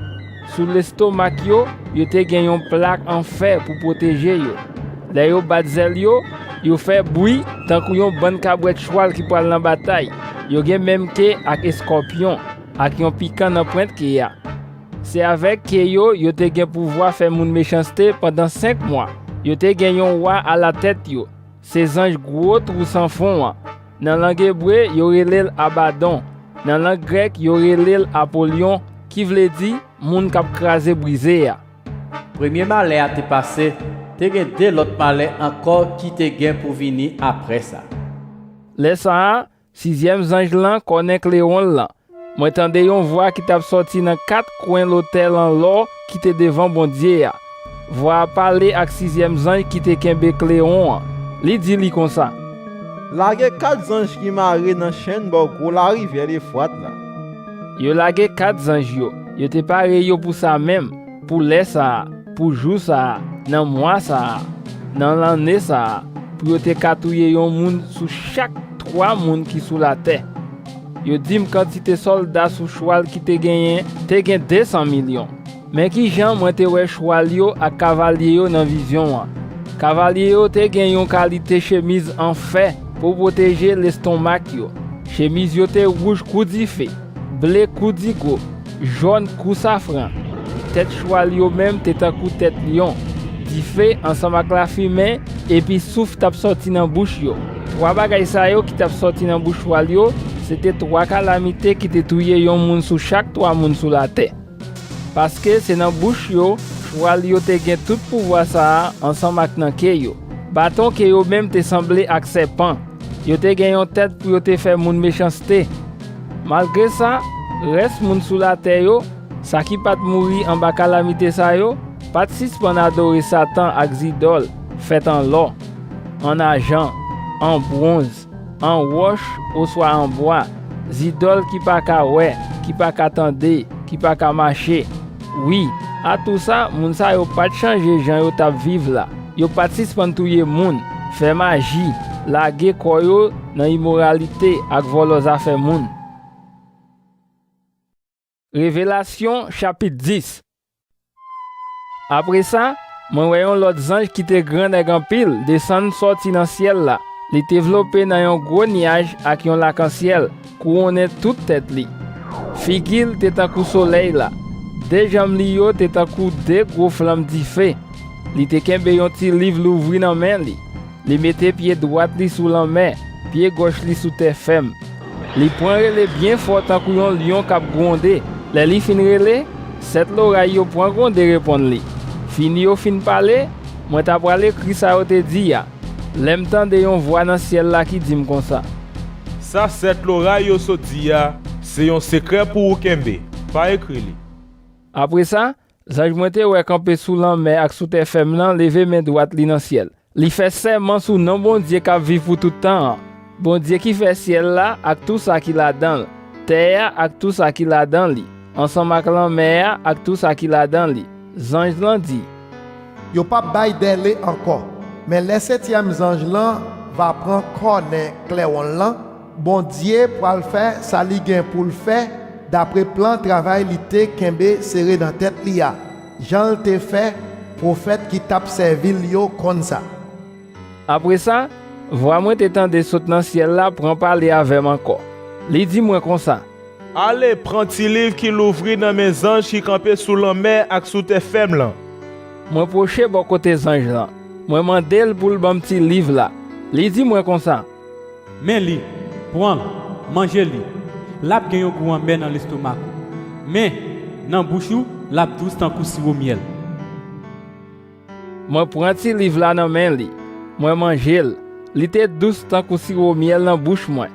Sou lestomak yo, yo te gen yon plak an fè pou pwoteje yo. Lè yo bat zèl yo, yo fè bri tankou yon bann kabwèt chwal ki pral nan batay. Yo gen menm ke ak eskòpyon, ak yon pikan nan pwent ke a. Se avèk ke yo, yo te gen pouvwa fè moun mechanste pandan senk mwa. Yo te gen yon wa alatèt yo. Se zanj gwo twou san fon an. Nan lang ebre, yo rele l Abadon. Nan lang grèk, yo rele l Apolyon, ki vle di moun k ap kraze brize a. Premye malè a te pase, te gen de lòt malè ankò ki te gen pou vini apre sa. Lè sa a, sizyèm zanj lan kònen klewon l lan. Mwen tande yon vwa ki t ap sòti nan kat kwen lotèl an lò ki te devan Bondye a. Vwa a pale ak sizyèm zanj ki te kenbe klewon an. Li di li konsa, Lage kat zanj ki mare nan chenn bò gwo larivyè Lefwat la. Yo lage kat zanj yo. Yo te pare yo pou sa menm, pou lè sa a, pou jou sa a, nan mwa sa a, nan lanne sa a, pou yo te ka touye yon moun sou chak twa moun ki sou latè. yo di m kantite sòlda sou chwal ki te genyen te gen de san milyon. Men ki jan mwen te wè chwal yo ak kavalye yo nan vizyon an. Kavalye yo te gen yon kalite chemiz an fè pou pwoteje lestonmak yo. Chemiz yo te wouj kou dife, ble kou digo, jòn kou safran. Tèt chwal yo menm te tankou tèt lyon. Dife ansanm ak lafimen epi souf t ap sòti nan bouch yo. Twa bagay sa yo ki t ap sòti nan bouch chwal yo, se te twa kalamite ki te touye yon moun sou chak twa moun sou latè. Paske se nan bouch yo, chwal yo te gen tout pouvwa sa a ansanm ak nan ke yo. Baton ke yo menm te sanble ak sèpan. Yo te gen yon tèt pou yo te fè moun mechanste. Malgre sa, rès moun sou latè yo, sa ki pa t mouri anba kalamite sa yo, pa t sispann adore Satan ak zidòl fèt an lò, an ajan, an bwonz, an wòch oswa an bwa, zidòl ki pa ka wè, ki pa ka tande, ki pa ka mache. Wi, atousa, moun sa yo pa t chanje jan yo t ap viv la. Yo pa t sispann touye moun, fè maji, lage kò yo nan imoralite ak vòlò zafè moun. Revelasyon, chapit dis. Apre sa, mwen wè yon lòt zanj ki te grannèg anpil desann sòti nan syèl la. Li te vlope nan yon gwo nyaj ak yon lakansyèl, kouwonnen tout tèt li. Figi l te tankou solèy la. De janm li yo te tankou de gwo flanm dife. Li te kenbe yon ti liv louvri nan men li. Li mete pye dwat li sou lanmè, pye gòch li sou tè fèm. Li pran rele byen fò tankou yon lyon k ap gwonde. Lè li fin rele, sèt loray yo pran gwonde reponn li. Fini yo fin pale, mwen ta pral ekri sa yo te di a, lè m tande yon vwa nan syèl la ki di m konsa: Sa sèt loray yo sot di a, se yon sekrè pou ou kenbe. Pa ekri li. Apre sa, zanj mwen te wè kanpe sou lanmè ak sou tè fèm nan leve men dwat li nan syèl. Li fè sèman sou non Bondye k ap viv pou tout tan an, Bondye ki fè syèl la ak tou sa ki ladan l, tè a ak tou sa ki ladan li, ansanm ak lanmè a ak tou sa ki ladan li. Zanj lan di: Yo p ap bay dèle ankò, men lè setyèm zanj lan va pran kònè klèwon l lan, Bondye pral fè sa li gen pou l fè dapre plan travay li te kenbe sere nan tèt li a, jan l te fè pwofèt ki t ap sèvi l yo konn sa. Apre sa, vwa mwen te tande sot nan syèl la pran pale avè m ankò. Li di mwen konsa: Ale, pran ti liv ki louvri nan men zanj ki kanpe sou lanmè ak sou tè fèm lan. Mwen pwoche bò kote zanj lan. Mwen mande l pou l ban m ti liv la. Li di mwen konsa: Men li, pran l, manje li. L ap gen yon gou anmè nan lestomak ou. Men, nan bouch ou, l ap dous tankou siwo myèl. Mwen pran ti liv la nan men li. Mwen manje l. Li te dous tankou siwo myèl nan bouch mwen.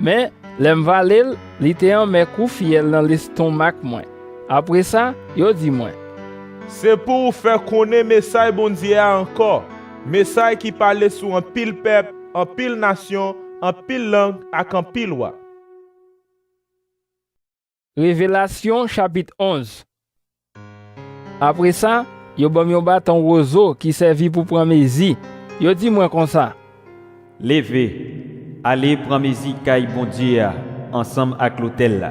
Men, lè m vale l, li te anmè kou fyèl nan lestonmak mwen. Apre sa, yo di mwen: Se pou w fè konnen mesay Bondye a ankò, mesay ki pale sou anpil pèp, anpil nasyon, anpil lang ak anpil wa. Revelasyon, chapit onz. Apre sa, yo ban m yon baton wozo ki sèvi pou pran mezi. Yo di mwen konsa: Leve, ale pran mezi kay Bondye a ansanm ak lotèl la.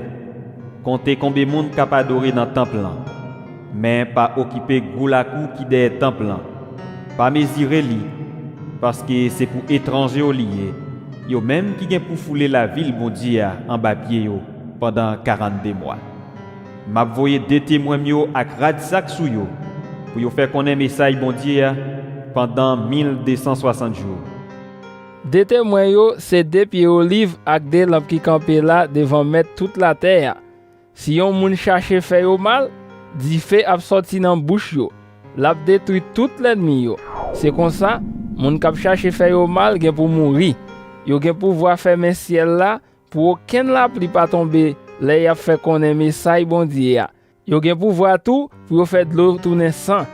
Konte konbe moun k ap adore nan tanp lan. Men pa okipe gwo lakou ki dèyè tanp lan. Pa mezire li, paske se pou etranje yo li ye, yo menm ki gen pou foule lavil Bondye a anba pye yo pandan karannde mwa. M ap voye de temwen m yo ak rad sak sou yo, pou yo fè konnen mesay Bondye a pandan mil de san swasant jou. De temwen yo se de pye oliv ak de lanp ki kanpe la devan Mèt tout latè a. Si yon moun chache fè yo mal, dife ap sòti nan bouch yo. L ap detwi tout lènmi yo. Se konsa, moun k ap chache fè yo mal gen pou mouri. Yo gen pouvwa fèmen syèl la pou okenn lapli pa tonbe lè y ap fè konnen mesay Bondye a. Yo gen pouvwa tou pou yo fè dlo tounen san.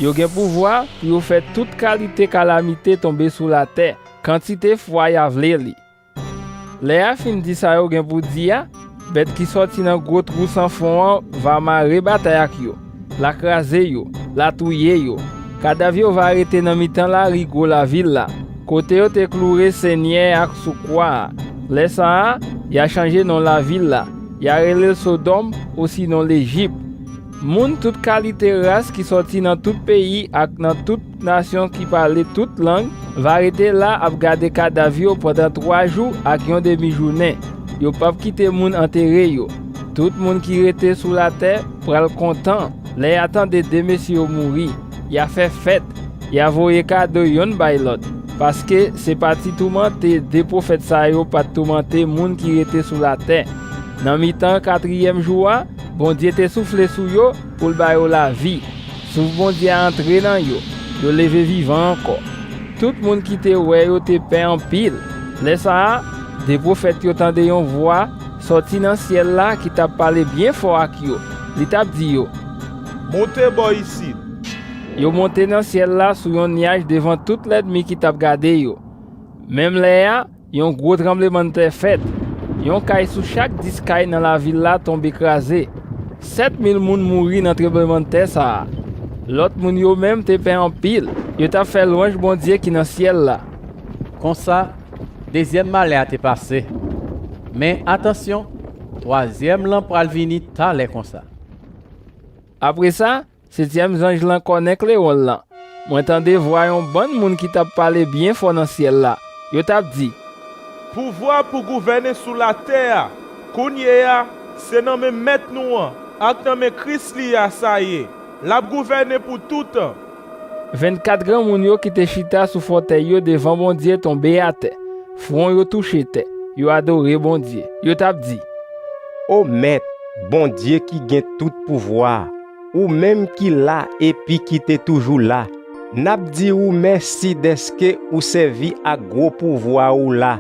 Yo gen pouvwa pou yo fè tout kalite kalamite tonbe sou latè, kantite fwa y a vle li. Lè y a fin di sa yo gen pou di a, bèt ki sòti nan gwo twou san fon an va mare batay ak yo, l a kraze yo, l a touye yo. Kadav yo va rete nan mitan lari gwo lavil la, kote yo te kloure Senyè a sou kwa a. Lè sa a, Y a chanje non lavil la. Y a rele l Sodòm, osinon Lejip. Moun tout kalite ras ki sòti nan tout peyi ak nan tout nasyon ki pale tout lang va rete la ap gade kadav yo pandan twa jou ak yon demi jounen. Yo p ap kite moun antere yo. Tout moun ki rete sou latè pral kontan lè y a tande de mesye yo mouri. Y a fè fèt. Y a voye kado yonn bay lòt, paske se pa ti toumante de pwofèt sa yo pa t toumante moun ki rete sou latè. Nan mitan katriyèm jou a, Bondye te soufle sou yo pou l ba yo lavi. Souf Bondye a antre nan yo. Yo leve vivan ankò. Tout moun ki te wè yo te pè anpil. Lè sa a, de pwofèt yo tande yon vwa sòti nan syèl la ki t ap pale byen fò ak yo. Li t ap di yo, "Monte bò isit." Yo monte nan syèl la sou yon nyaj devan tout lènmi ki t ap gade yo. Menm lè a, yon gwo tranblemanntè fèt. Yon kay sou chak dis kay nan lavil la tonbe kraze. Sèt mil moun mouri nan tranblemanntè sa a. Lòt moun yo menm te pè anpil. Yo t ap fè lwanj Bondye ki nan syèl la. Konsa, dezyèm malè a te pase. Men, atansyon, twazyèm lan pral vini talè konsa. Apre sa, setyèm zanj lan kònen klewon l lan. Mwen tande vwa yon bann moun ki t ap pale byen fò nan syèl la. Yo t ap di, "Pouvwa pou gouvène sou latè a, kounye a, se nan men Mèt nou an ak nan men Kris li a sa ye. L ap gouvène pou toutan." Vennkat granmoun yo ki te chita sou fòtèy yo devan Bondye tonbe atè. Fwon yo touche tè. Yo adore Bondye. Yo t ap di, "O Mèt, Bondye ki gen tout pouvwa a, ou menm ki la epi ki te toujou la, n ap di ou mèsi dèske ou sèvi ak gwo pouvwa ou la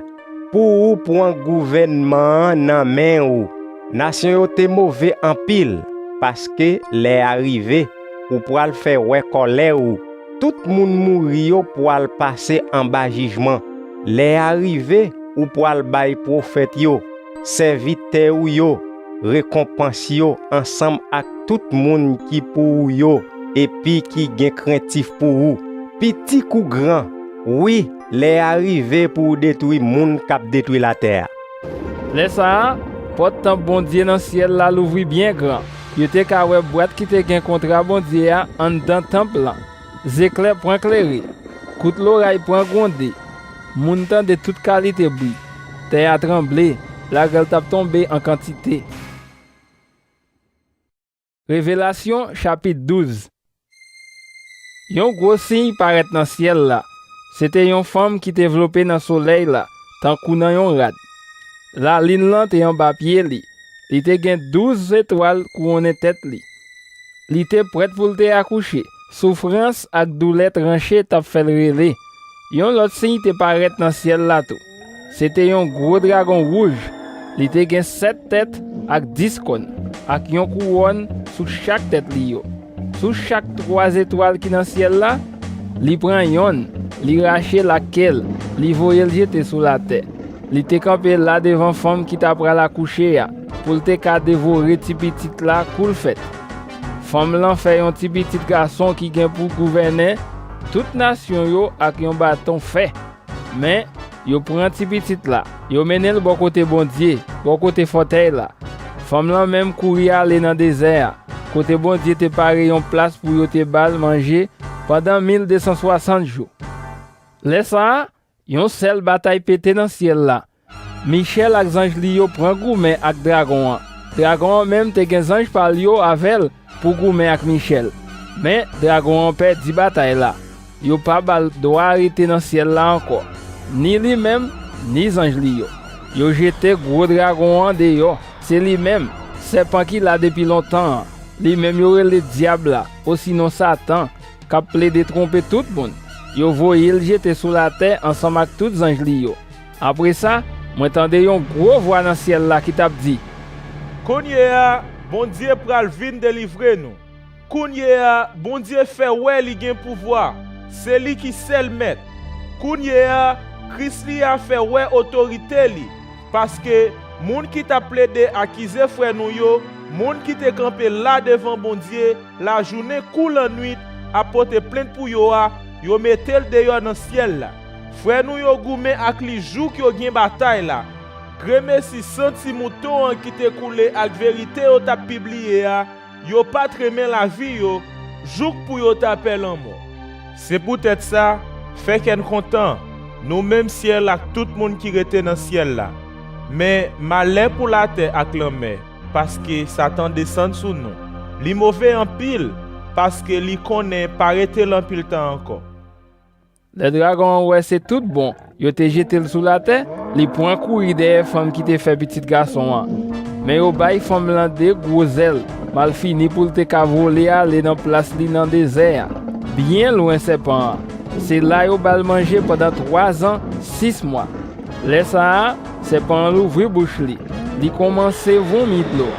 pou ou pran gouvènman an nan men ou. Nasyon yo te move anpil, paske lè a rive, ou pral fè wè kòlè ou. Tout moun mouri yo pral pase anba jijman. Lè a rive, ou pral bay pwofèt yo, sèvitè ou yo, rekonpans yo ansanm ak tout moun ki pou ou yo epi ki gen krentif pou ou, piti kou gran. Wi, lè a rive pou w detwi moun k ap detwi latè a." Lè sa a, pòt tanp Bondye nan syèl la louvri byen gran. Yo te ka wè bwat ki te gen kontra Bondye a anndan tanp lan. Zeklè pran klere. Kout loray pran gwonde. Moun tande tout kalite bri. Tè a tranble. Lagrèl t ap tonbe an kantite. Revelasyon, chapit douz. Yon gwo siy parèt nan syèl la. Se te yon fanm ki te vlope nan solèy la, tankou nan yon rad. Lalin lan te anba pye li. Li te gen douz etwal kouwonnen tèt li. Li te prèt pou l te akouche. Soufrans ak doulè tranche t ap fè l rele. Yon lòt siy te parèt nan syèl la tou. Se te yon gwo dragon wouj. Li te gen sèt tèt ak dis kòn, ak yon kouwòn sou chak tèt li yo. Sou chak twa zetwal ki nan syèl la, li pran yonn, li rache l ak ke l, li voye l jete sou latè. Li te kanpe la devan fanm ki ta pral akouche a, pou l te ka devore ti pitit la kou l fèt. Fanm lan fè yon ti pitit gason ki gen pou gouvènen tout nasyon yo ak yon baton fè. Men, yo pran ti pitit la, yo mennen l bò kote Bondye, bò kote fòtèy la. Fanm lan menm kouri ale nan dezè a, kote Bondye te pare yon plas pou yo te ba l manje pandan mil de san swasant jou. Lè sa a, yon sèl batay pete nan syèl la. Michèl ak zanj li yo pran goumen ak dragon an. Dragon an menm te gen zanj pa l yo avè l pou goumen ak Michèl. Men, dragon an pèdi batay la. Yo pa ba l dwa rete nan syèl la ankò, ni li menm, ni zanj li yo. Yo jete gwo dragon an deyò. Se li menm, sèpan ki la depi lontan an. Li menm yo rele Dyab la, osinon Satan, k ap plede twonpe tout moun. Yo voye l jete sou latè ansanm ak tout zanj li yo. Apre sa, mwen tande yon gwo vwa nan syèl la ki t ap di, "Kounye a, Bondye pral vin delivre nou. Kounye a, Bondye fè wè li gen pouvwa. Se li ki sèl Mèt. Kounye a, Kris li a fè wè otorite li. Paske, moun ki t ap plede akize frè nou yo, moun ki te kanpe la devan Bondye, lajounen kou lannwit, ap pote plent pou yo a, yo mete l deyò nan syèl la. Frè nou yo goumen ak li jouk yo gen batay la. Gremesi san ti mouton an ki te koule ak verite yo t ap pibliye a, yo pa t renmen lavi yo, jouk pou yo ta pè lanmò. Se poutèt sa, fè kè n kontan, nou menm syèl ak tout moun ki rete nan syèl la. Men, malè pou latè ak lanmè, paske Satan desann sou nou. Li move anpil, paske li konnen pa rete l anpil tan ankò. Lè dragon an wè se tout bon, yo te jete l sou latè, li pran kouri dèyè fanm ki te fè pitit gason an. Men yo bay fanm lan de gwo zèl, malfini pou l te ka vole ale nan plas li nan dezè a, byen lwen sèpan an. Se la yo ba l manje pandan twazan, sis mwa. Lè sa a, sèpan an louvri bouch li. Li kòmanse vonmi dlo.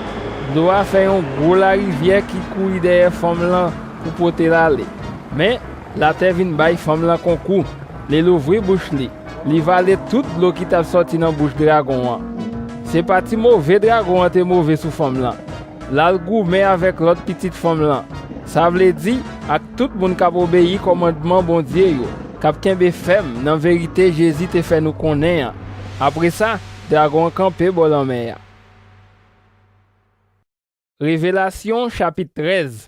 Dlo a fè yon gwo larivyè ki kouri dèyè fanm lan pou pote l ale. Men, latè vin bay fanm lan konkou. Li louvri bouch li. Li vale tout dlo ki t ap sòti nan bouch dragon an. Se pa ti move dragon an te move sou fanm lan. L al goumen avèk lòt pitit fanm lan, sa vle di, ak tout moun k ap obeyi kòmandman Bondye yo, k ap kenbe fèm nan verite Jezi te fè nou konnen an. Apre sa, dragon an kanpe bò lanmè a. Revelasyon, chapit trèz.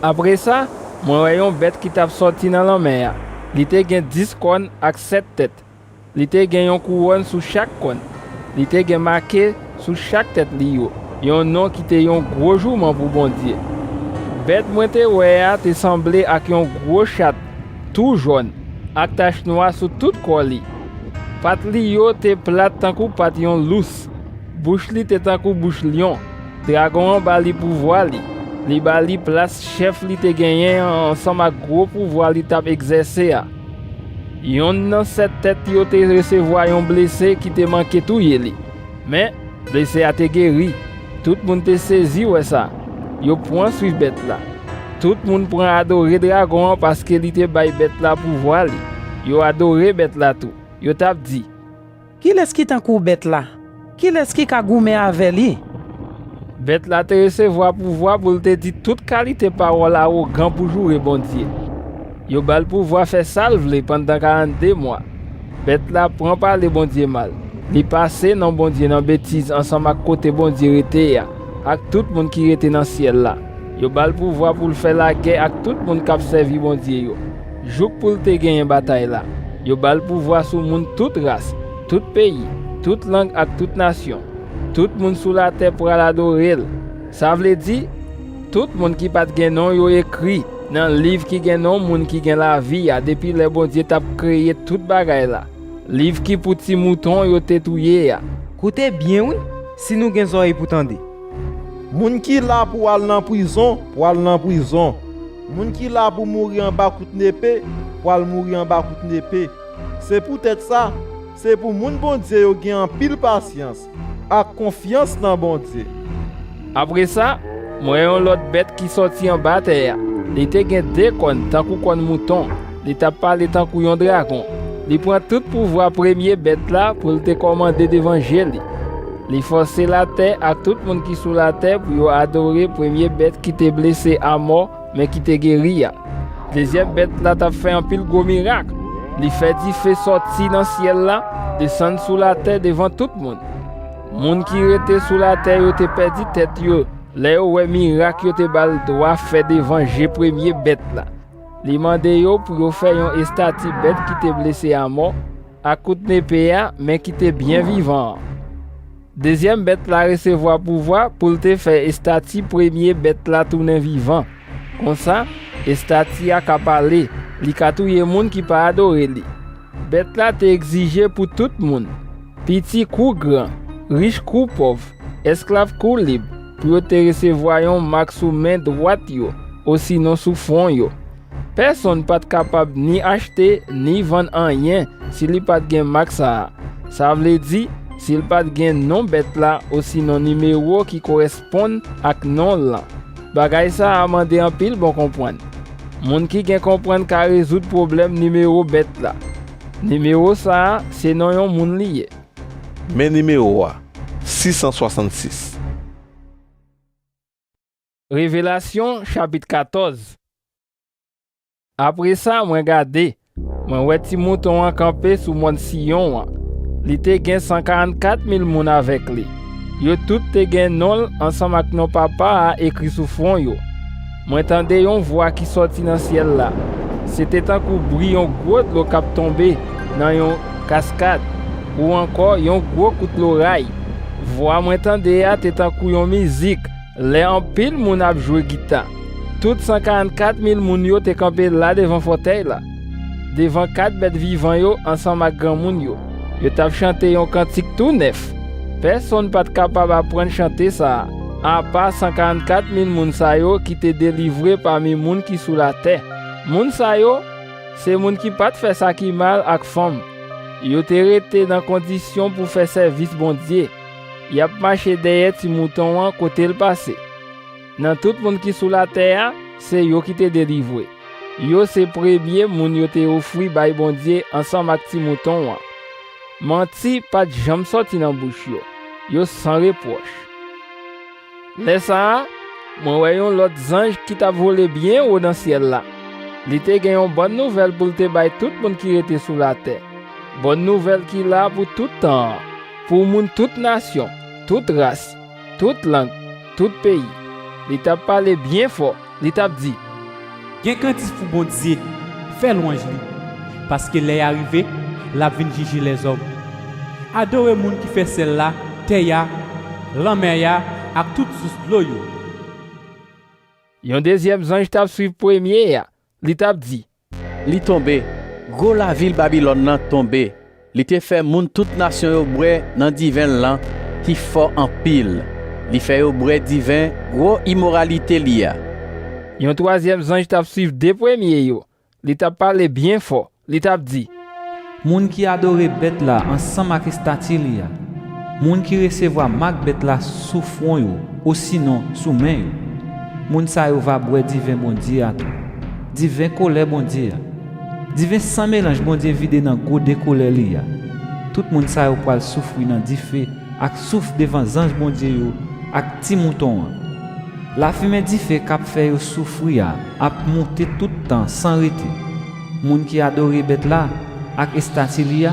Apre sa, mwen wè yon bèt ki t ap sòti nan lanmè a. Li te gen dis kòn ak sèt tèt. Li te gen yon kouwòn sou chak kòn. Li te gen make sou chak tèt li yo yon non ki te yon gwo jouman pou Bondye. Bèt mwen te wè a te sanble ak yon gwo chat, tou jòn, ak tach nwa sou tout kò li. Pat li yo te plat tankou pat yon lous. Bouch li te tankou bouch lyon. Dragon an ba li pouvwa li. Li ba li plas chèf li te genyen an ansanm ak gwo pouvwa li t ap egzèse a. Yonn nan sèt tèt yo te resevwa yon blese ki te manke touye li. Men, blese a te geri. Tout moun te sezi wè sa. Yo pran swiv bèt la. Tout moun pran adore dragon an paske li te bay bèt la pouvwa li. Yo adore bèt la tou. Yo t ap di, "Kilès ki tankou bèt la? Kilès ki ka goumen avè li?" Bèt la te resevwa pouvwa pou l te di tout kalite pawòl awogan pou joure Bondye. Yo ba l pouvwa fè sa l vle pandan karannde mwa. Bèt la pran pale Bondye mal. Li pase non Bondye nan betiz ansanm ak kote Bondye rete a, ak tout moun ki rete nan syèl la. Yo ba l pouvwa pou l fè lagè ak tout moun k ap sèvi Bondye yo, jouk pou l te genyen batay la. Yo ba l pouvwa sou moun tout ras, tout peyi, tout lang ak tout nasyon. Tout moun sou latè pral adore l. Sa vle di, tout moun ki pa t gen non yo ekri nan liv ki gen non moun ki gen lavi a depi lè Bondye t ap kreye tout bagay la, liv ki pou ti mouton yo te touye a. Koute byen wi, si nou gen zòrèy pou tande. Moun ki la pou al nan prizon, pral nan prizon. Moun ki la pou mouri anba kout nepe, pral mouri anba kout nepe. Se poutèt sa, se pou moun Bondye yo gen anpil pasyans ak konfyans nan Bondye. Apre sa, mwen wè yon lòt bèt ki sòti anba tè a. Li te gen de kòn tankou kòn mouton. Li t ap pale tankou yon dragon. Li pran tout pouvwa premye bèt la pou l te kòmande devan je li. Li fòse latè ak tout moun ki sou latè pou yo adore premye bèt ki te blese amò, men ki te geri a. Dezyèm bèt la t ap fè anpil gwo mirak. Li fè dife sòti nan syèl la, desann sou latè devan tout moun. Moun ki rete sou latè yo te pèdi tèt yo lè yo wè mirak yo te ba l dwa fè devan je premye bèt la. Li mande yo pou yo fè yon estati bèt ki te blese amò ak kout nepe a, men ki te byen vivan an. Dezyèm bèt la resevwa pouvwa pou l te fè estati premye bèt la tounen vivan. Konsa, estati a ka pale, li ka touye moun ki pa adore li. Bèt la te egzije pou tout moun, piti kou gran, rich kou pòv, esklav kou lib, pou yo te resevwa yon mak sou men dwat yo, osinon sou fwon yo. Pèsonn pa t kapab ni achte, ni vann anyen si li pa t gen mak sa a. Sa vle di, si l pa t gen non bèt la osinon nimewo ki korèsponn ak non l lan. Bagay sa a mande anpil bon konprann. Moun ki gen konprann ka rezoud pwoblèm nimewo bèt la. Nimewo sa a, se non yon moun li ye. Men nimewo a, sis san swasannsis. Revelasyon, chapit katòz. Apre sa, mwen gade, mwen wè ti mouton an kanpe sou mòn Siyon an. Li te gen san karannkat mil moun avèk li. Yo tout te gen non l ansanm ak non Papa a ekri sou fwon yo. Mwen tande yon vwa ki sòti nan syèl la. Se te tankou bri yon gwo dlo k ap tonbe nan yon kaskad, ou ankò yon gwo kout loray. Vwa mwen tande a te tankou yon mizik lè anpil moun ap jwe gita. Tout san karannkat mil moun yo te kanpe la devan fòtèy la, devan kat bèt vivan yo ansanm ak granmoun yo. Yo t ap chante yon kantik tou nèf. Pèsonn pa t kapab aprann chante sa a, apa san karannkat mil moun sa yo ki te delivre pami moun ki sou latè. Moun sa yo, se moun ki pa t fè sa ki mal ak fanm. Yo te rete nan kondisyon pou fè sèvis Bondye. Y ap mache dèyè Ti Mouton an kote l pase. Nan tout moun ki sou latè a, se yo ki te delivre. Yo se premye moun yo te ofri bay Bondye ansanm ak Ti Mouton an. Manti pa t janm sòti nan bouch yo. Yo san repwòch. Lè sa a, mwen wè yon lòt zanj ki t ap vole byen wo nan syèl la. Li te gen yon bòn nouvèl pou l te bay tout moun ki rete sou latè. Bòn nouvèl ki la pou tout tan an, pou moun tout nasyon, tout ras, tout lang, tout peyi. Li t ap pale byen fò, li t ap di: Gen kantis pou Bondye, fè lwanj li, paske lè a rive, l ap vin jije lèzòm. Adore moun ki fè syèl la, tè a, lanmè a, ak tout sous dlo yo. Yon dezyèm zanj t ap swiv premye a, li t ap di: Li tonbe, gwo lavil Babilòn nan tonbe. Li te fè moun tout nasyon yo bwè nan diven l lan ki fò anpil. Li fè yo bwè diven gwo imoralite li a. Yon twazyèm zanj t ap swiv de premye yo. Li t ap pale byen fò. Li t ap di: Moun ki adore bèt la ansanm ak estati li a, moun ki resevwa mak bèt la sou fwon yo osinon sou men yo, moun sa yo va bwè diven Bondye a tou, diven kolè Bondye a, diven san melanj Bondye vide nan gode kolè li a. Tout moun sa yo pral soufri nan dife ak souf devan zanj Bondye yo ak Ti Mouton an. Lafimen dife k ap fè yo soufri a ap moute tout tan san rete. Moun ki adore bèt la ak estati li a,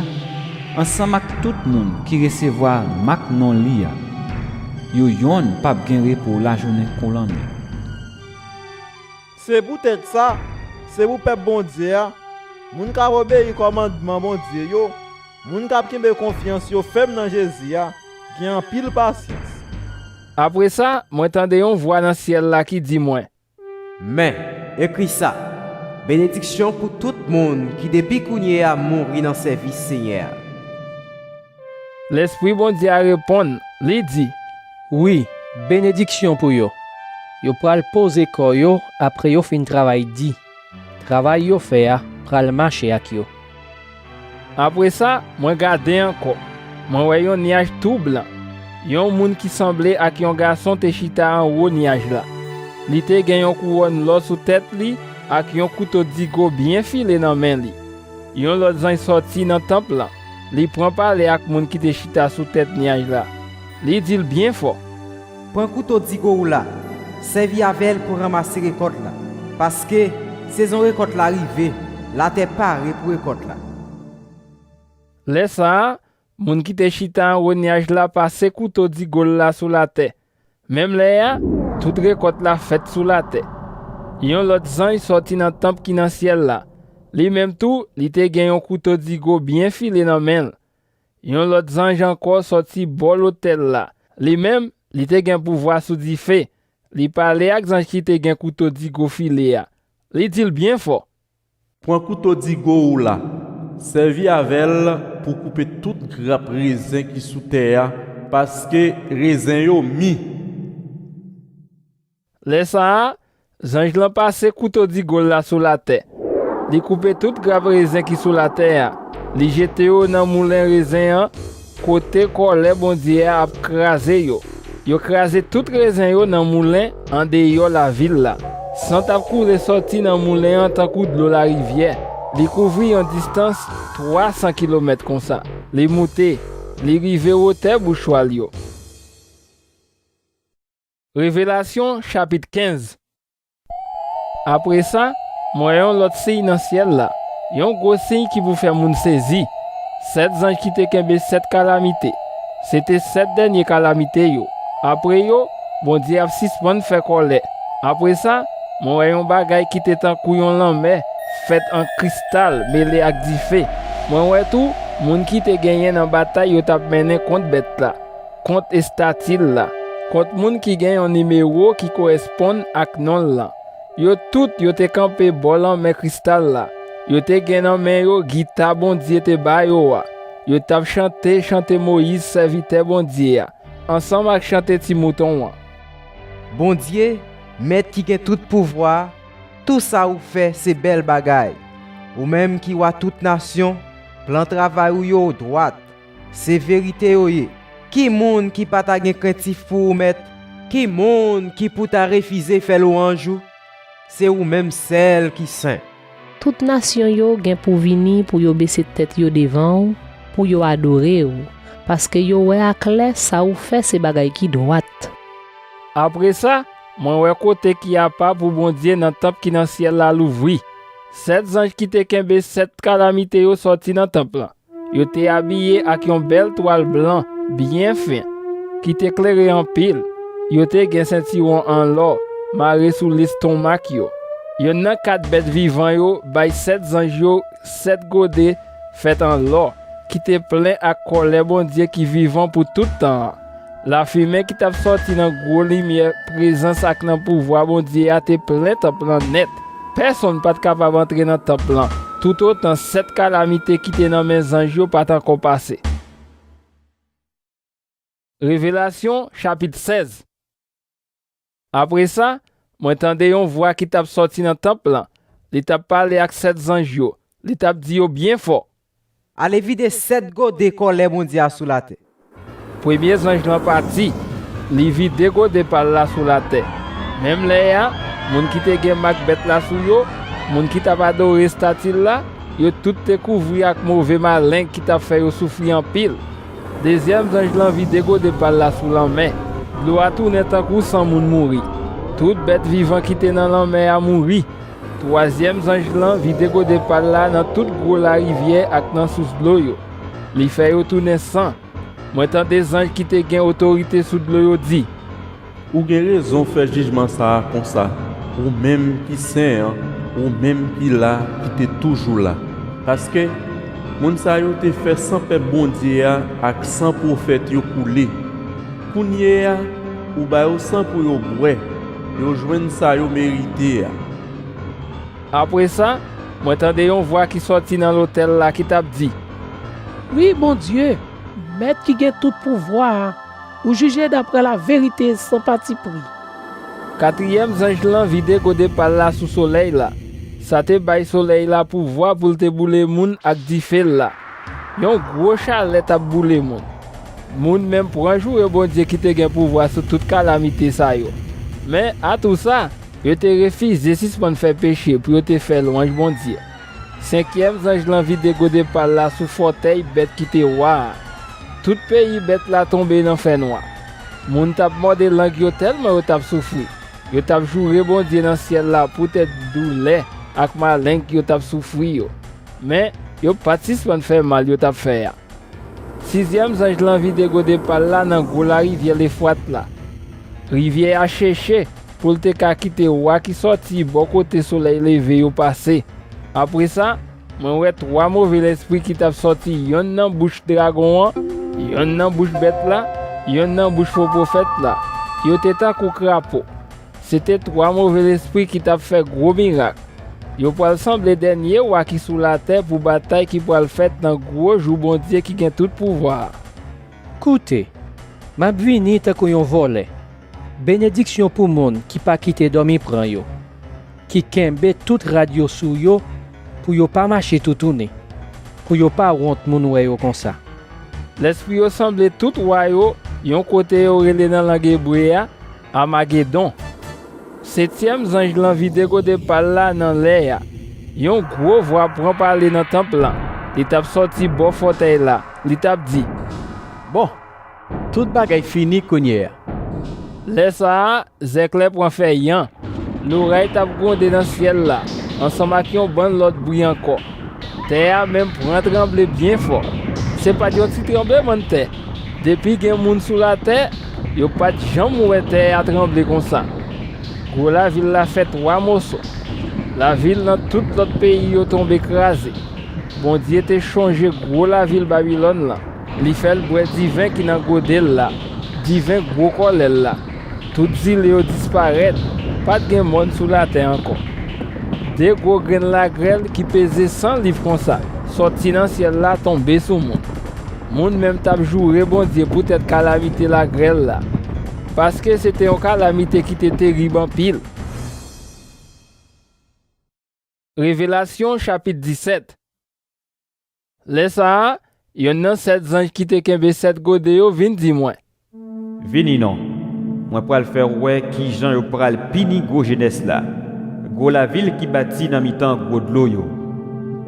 ansanm ak tout moun ki resevwa mak non li a, yo yonn p ap gen repo lajounen kou lanmè. Se poutèt sa, se pou pèp Bondye a, moun k ap obeyi kòmandman Bondye yo, moun k ap kenbe konfyans yo fèm nan Jezi a, gen anpil pasyans. Apre sa, mwen tande yon vwa nan syèl la ki di mwen: Men, ekri sa: Benediksyon pou tout moun ki depi kounye a mouri nan sèvis Senyè a. Lespri Bondye a reponn, li di: Wi, benediksyon pou yo. Yo pral poze kò yo apre yo fin travay di. Travay yo fè a pral mache ak yo. Apre sa, mwen gade ankò. Mwen wè yon nyaj tou blan. Yon moun ki sanble ak yon gason te chita anwo nyaj la. Li te gen yon kouwòn lò sou tèt li ak yon kouto digo byen file nan men li. Yon lòt zanj sòti nan tanp lan. Li pran pale ak moun ki te chita sou tèt nyaj la. Li di l byen fò: Pran kouto digo w la, sèvi avè l pou ranmase rekòt la, paske sezon rekòt la rive, latè pare pou rekòt la. Lè sa a, moun ki te chita anwo nyaj la pase kouto digo l la sou latè. Menm lè a, tout rekòt la fèt sou latè. Yon lòt zanj sòti nan tanp ki nan syèl la. Li menm tou, li te gen yon kouto digo byen file nan men l. Yon lòt zanj ankò sòti bò lotèl la. Li menm, li te gen pouvwa sou dife. Li pale ak zanj ki te gen kouto digo file a. Li di l byen fò: Pran kouto digo w la, sèvi avè l pou koupe tout grap rezen ki sou tè a, paske rezen yo mi. Lè sa a, zanj lan pase kouto digo l la sou latè. Li koupe tout grap rezen ki sou latè a. Li jete yo nan moulen rezen an, kote kòlè Bondye a ap kraze yo. Yo kraze tout rezen yo nan moulen andeyò lavil la. San t ap koule sòti nan moulen an tankou dlo larivyè. Li kouvri yon distans twa san kilomèt konsa. Li moute, li rive wotè bouchwa l yo. Revelasyon, chapit kenz. Apre sa, mwen wè yon lòt siy nan syèl la, yon gwo siy ki pou fè moun sezi. Sèt zanj ki te kenbe sèt kalamite. Se te sèt dènye kalamite yo. Apre yo, Bondye ap sispann fè kòlè. Apre sa, mwen wè yon bagay ki te tankou yon lanmè fèt an kristal mele ak dife. Mwen wè tou moun ki te genyen nan batay yo t ap mennen kont bèt la, kont estati l la, kont moun ki gen yon nimewo ki korèsponn ak non l lan. Yo tout yo te kanpe bò lanmè kristal la. Yo te gen nan men yo gita Bondye te ba yo a. Yo t ap chante chante Moyiz, sèvitè Bondye a, ansanm ak chante Ti Mouton an. Bondye, Mèt ki gen tout pouvwa a, tou sa ou fè se bèl bagay. Ou menm ki Wa tout nasyon, plan travay ou yo dwat. Se verite yo ye. Ki moun ki pa ta gen krentif pou ou, Mèt? Ki moun ki pou ta refize fè lwanj ou? Se ou menm sèl ki sen. Tout nasyon yo gen pou vini pou yo bese tèt yo devan w, pou yo adore w, paske yo wè aklè sa ou fè se bagay ki dwat. Apre sa, mwen wè kote ki apa pou Bondye nan tanp ki nan syèl la louvri. Sèt zanj ki te kenbe sèt kalamite yo sòti nan tanp lan. Yo te abiye ak yon bèl twal blan, byen fen, ki te klere anpil. Yo te gen sentiwon an lò mare sou lestonmak yo. Yonn nan kat bèt vivan yo bay sèt zanj yo sèt gode fèt an lò, ki te plen ak kòlè Bondye ki vivan pou tout tan an. Lafimen ki t ap sòti nan gwo limyè prezans ak nan pouvwa Bondye a te plen tanp lan nèt. Pèsonn pa t kapab antre nan tanp lan, toutotan sèt kalamite ki te nan men zanj yo pa t ankò pase. Revelasyon, chapit sèz. Apre sa, mwen tande yon vwa ki t ap sòti nan tanp lan. Li t ap pale ak sèt zanj yo. Li t ap di yo byen fò: "Ale vide sèt gode kòlè Bondye a sou latè." Premye zanj lan pati, li vide gode pa l la sou latè. Menm lè a, moun ki te gen mak bèt la sou yo, moun ki t ap adore estati l la, yo tout te kouvri ak move maleng ki t ap fè yo soufri anpil. Dezyèm zanj lan vide gode pa l la sou lanmè. Dlo a tounen tankou san moun mouri. Tout bèt vivan ki te nan lanmè a mouri. Twazyèm zanj lan vide gode pa l la nan tout gwo larivyè ak nan sous dlo yo. Li fè yo tounen san. Mwen tande zanj ki te gen otorite sou dlo yo di: "Ou gen rezon fè jijman sa a konsa, ou menm ki sen an, ou menm ki la, ki te toujou la. Paske, moun sa yo te fè san pèp Bondye a ak san pwofèt yo koule. Kounye a, ou ba yo san pou yo bwè, yo jwenn sa yo merite a." Apre sa, mwen tande yon vwa ki sòti nan lotèl la ki t ap di: "Wi, Bondye, Mèt ki gen tout pouvwa a, ou jije daprè laverite san patipri." Katriyèm zanj lan vide gode pa l la sou solèy la. Sa te bay solèy la pouvwa pou l te boule moun ak dife l la. Yon gwo chalè t ap boule moun. Moun menm pran joure Bondye ki te gen pouvwa sou tout kalamite sa yo. Men, atou sa, yo te refize sispann fè peche pou yo te fè lwanj Bondye. Senkyèm zanj lan vide gode pa l la sou fòtèy bèt ki te wa a. Tout peyi bèt la tonbe nan fènwa. Moun t ap mòde lang yo tèlman yo t ap soufri. Yo t ap joure Bondye nan syèl la poutèt doulè ak maleng yo t ap soufri yo. Men, yo pa t sispann fè mal yo t ap fè a. Sizyèm zanj lan vide gode pa l la nan gwo larivyè Lefwat la. Rivyè a cheche pou l te ka kite wa ki sòti bò kote solèy leve yo pase. Apre sa, mwen wè twa move lespri ki t ap sòti yonn nan bouch dragon an, yonn nan bouch bèt la, yonn nan bouch fo pwofèt la. Yo te tankou krapo. Se te twa move lespri ki t ap fè gwo mirak. Yo pral sanble dènye wa ki sou latè pou batay ki pral fèt nan gwo jou Bondye ki gen tout pouvwa a. Koute, m ap vini tankou yon vòlè. Benediksyon pou moun ki pa kite dòmi pran yo, ki kenbe tout rad yo sou yo pou yo pa mache toutouni, pou yo pa wont moun wè yo konsa. Lespri yo sanble tout wa yo, yon kote yo rele nan lang ebre a, Amagedon. Setyèm zanj lan vide gode pa l la nan lè a. Yon gwo vwa pran pale nan tanp lan. Li t ap sòti bò fòtèy la. Li t ap di: Bon, tout bagay fini kounye a. Lè sa a, zèklè pran fè yan. Loray t ap gwonde nan syèl la, ansanm ak yon bann lòt bri ankò. Tè a menm pran tranble byen fò. Se pa t yon ti tranblemanntè. Depi gen moun sou latè, yo pa t janm wè tè a tranble konsa. Gwo lavil la fè twa moso. Lavil nan tout lòt peyi yo tonbe kraze. Bondye te chonje gwo lavil Babilòn lan. Li fè l bwè diven ki nan gode l la, diven gwo kòlè l la. Tout zile yo disparèt, pa t gen mòn sou latè ankò. De gwo grenn lagrèl ki peze san liv konsa sòti nan syèl la tonbe sou moun. Moun menm t ap joure Bondye poutèt kalamite lagrèl la, paske se te yon kalamite ki te terib anpil. Revelasyon chapit disèt. Lè sa a, yonn nan sèt zanj ki te kenbe sèt gode yo vin di mwen, Vini non, mwen pral fè w wè kijan yo pral pini gwo jenès la, gwo lavil ki bati nan mitan gwo dlo yo.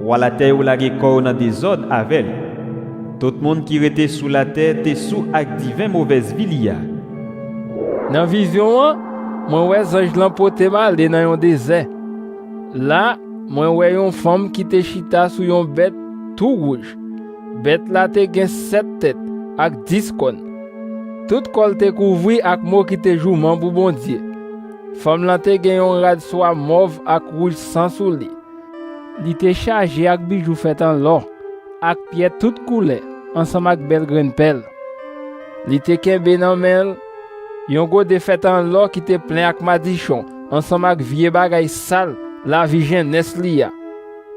Wa latè yo lage kò yo nan dezòd avè l. Tout moun ki rete sou latè te sou ak diven movèz vi li a. Nan vizyon an, mwen wè zanj lan pote m ale nan yon dezè. La, mwen wè yon fanm ki te chita sou yon bèt tou wouj. Bèt la te gen sèt tèt ak dis kòn. Tout kò l te kouvri ak mo ki te jouman pou Bondye. Fanm lan te gen yon rad swa mòv ak wouj san sou li. Li te chaje ak bijou fèt an lò, ak pyè tout koulè, ansanm ak bèl grenn pèl. Li te kenbe nan men l yon gode fèt an lò ki te plen ak madichon, ansanm ak vye bagay sal lavi jenès li a.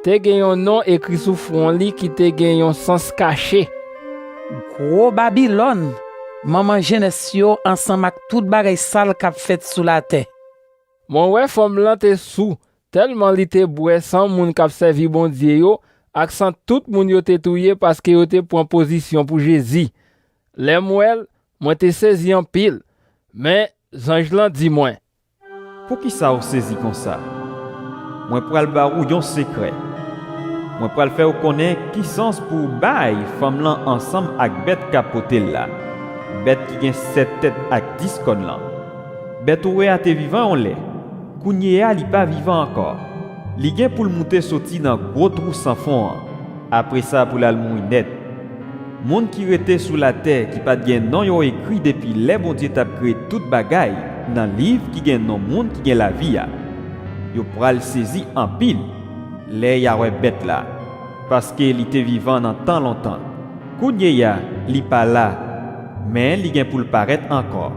Te gen yon non ekri sou fwon li ki te gen yon sans kache. Gwo Babilòn, manman jenès yo ansanm ak tout bagay sal k ap fèt sou latè. Mwen wè fanm lan te sou, tèlman li te bwè san moun k ap sèvi Bondye yo ak san tout moun yo te touye paske yo te pran pozisyon pou Jezi. Lè m wè l, mwen te sezi anpil. Men, zanj lan di mwen, Poukisa w sezi konsa? Mwen pral ba ou yon sekrè. Mwen pral fè w konnen ki sans pou w bay fanm lan ansanm ak bèt k ap pote l la, bèt ki gen sèt tèt ak dis kòn lan. Bèt ou wè a te vivan yon lè. Kounye a, li pa vivan ankò. Li gen pou l moute soti nan gwo twou san fon an. Apre sa, pou l al mouri nèt. Moun ki rete sou latè ki pa t gen non yo ekri depi lè Bondye t ap kreye tout bagay nan liv ki gen non moun ki gen lavi a, yo pral sezi anpil lè y a wè bèt la, paske li te vivan nan tan lontan. Kounye a, li pa la, men li gen pou l parèt ankò.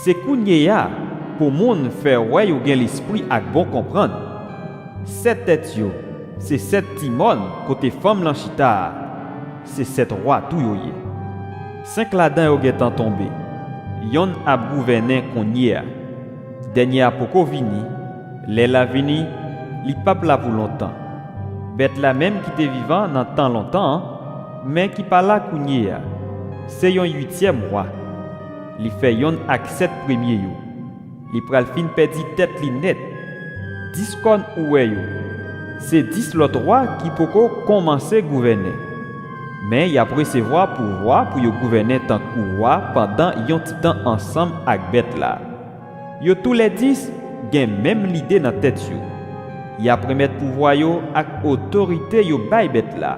Se kounye a pou moun fè wè yo gen lespri ak bon konprann. Sèt tèt yo, se sèt ti mòn kote fanm lan chita a, se sèt wa tou yo ye. Senk ladan yo gentan tonbe, yonn ap gouvènen kounye a. Dènye a poko vini, lè l a vini, li p ap la pou lontan. Bèt la menm ki te vivan nan tan lontan an, men ki pa la kounye a, se yon uityèm wa. Li fè yonn ak sèt premye yo. Li pral fin pèdi tèt li nèt. Dis kòn ou wè yo, se dis lòt wa ki poko kòmanse gouvènen. Men y ap resevwa pouvwa pou yo gouvènen tankou wa pandan yon ti tan ansanm ak bèt la. Yo toulèdis gen menm lide nan tèt yo. Y ap renmèt pouvwa yo ak otorite yo bay bèt la.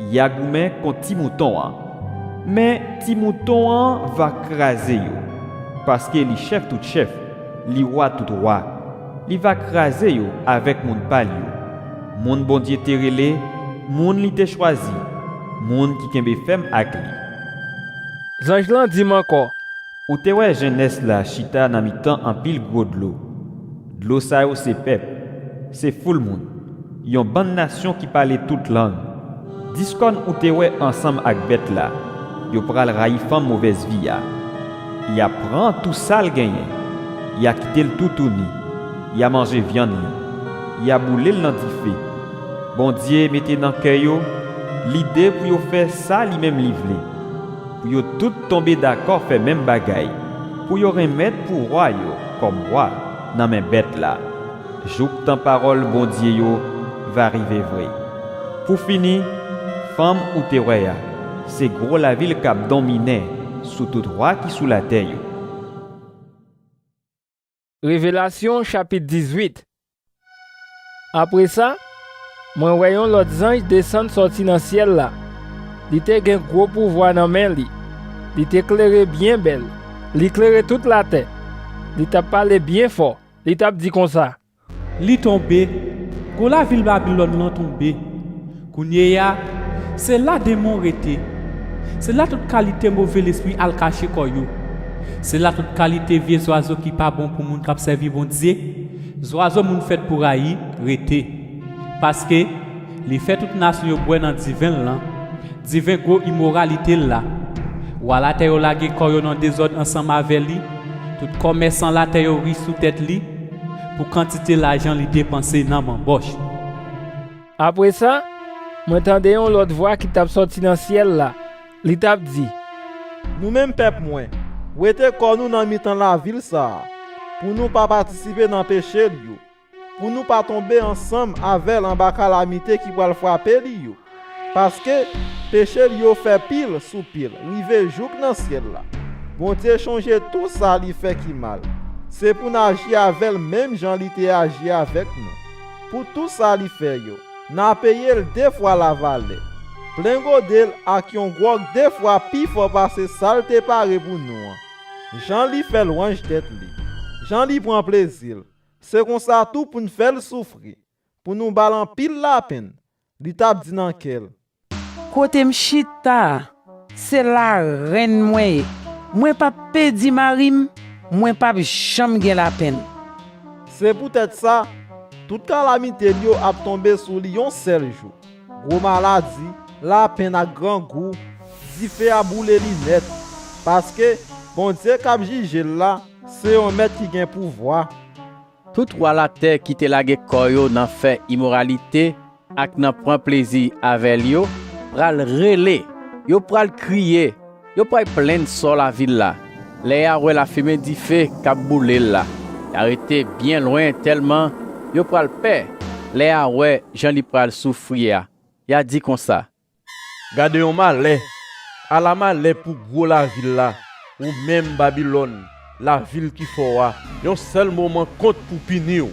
Y a goumen kont ti mouton an. Men ti mouton an va kraze yo, paske li chèf tout chèf, li wa tout wa. Li va kraze yo avèk moun pa l yo, moun Bondye te rele, moun li te chwazi, moun ki kenbe fèm ak li. Zanj lan di m ankò, Ou te wè jenès la chita nan mitan anpil gwo dlo. Dlo sa yo se pèp, se foul moun, yon bann nasyon ki pale tout lang. Dis kòn ou te wè ansanm ak bèt la, yo pral rayi fanm movèz vi a. Y a pran tou sa l genyen, y a kite l toutouni, y a manje vyann li, y a boule l nan dife. Bondye mete nan kè yo lide pou yo fè sa li menm li vle, pou yo tout tonbe dakò fè menm bagay, pou yo renmèt pouvwa yo kòm wa nan men bèt la, jouktan pawòl Bondye yo va rive vre. Pou fini, fanm ou te wè a, se gwo lavil k ap dominen sou tout wa ki sou latè yo. Revelasyon chapit dizuit. Apre sa, mwen wè yon lòt zanj desann sòti nan syèl la. Li te gen gwo pouvwa nan men li. Li te klere byen bèl. Li klere tout latè. Li t ap pale byen fò. Li t ap di konsa: Li tonbe! Gwo lavil Babilòn lan tonbe! Kounye a, se la demon rete. Se la tout kalite move lespri al kache kò yo. Se la tout kalite vye zwazo ki pa bon pou moun k ap sèvi Bondye, zwazo moun fèt pou rayi, rete. Paske, li fè tout nasyon yo bwè nan diven l lan, diven gwo imoralite l la. Wa latè yo lage kò yo nan dezòd ansanm avè li, tout kòmèsan latè yo ri sou tèt li, pou kantite lajan li depanse nan manbòch. Apre sa, mwen tande yon lòt vwa ki t ap sòti nan syèl la. Li t ap di: Nou menm pèp mwen, wete kò nou nan mitan lavil sa a, pou nou pa patisipe nan peche l yo, pou nou pa tonbe ansanm avè l anba kalamite ki pral frape li yo. Paske, peche l yo fè pil sou pil, rive jouk nan syèl la. Bondye chonje tou sa li fè ki mal. Se pou n aji avè l menm jan li te aji avèk nou. Pou tou sa li fè yo, n a peye l de fwa lavalè. Plen gode l ak yon gwòg de fwa pi fò pase sa l te pare pou nou an. Jan li fè lwanj tèt li, jan li pran plezi l, se konsa tou pou n fè l soufri, pou nou ba l anpil lapenn. Li t ap di nan kè l: Kote m chita a, se la renn mwen ye. Mwen p ap pèdi mari m, mwen p ap janm gen lapenn. Se poutèt sa, tout kalamite l yo ap tonbe sou li yon sèl jou: gwo maladi, lapenn ak grangou, dife ap boule li nèt. Paske, Bondye k ap jije l la, se yon Mèt ki gen pouvwa. Tout wa latè ki te lage kò yo nan fè imoralite ak nan pran plezi avè l yo pral rele, yo pral kriye, yo pral plenn sò lavil la. Lè y a wè lafimen dife k ap boule l la, y a rete byen lwen tèlman yo pral pè. Lè y a wè jan li pral soufri a, y a di konsa: Gade yon malè! Ala malè pou gwo lavil la, ou menm Babilòn, lavil ki fò a! Yon sèl moman kont pou pini w!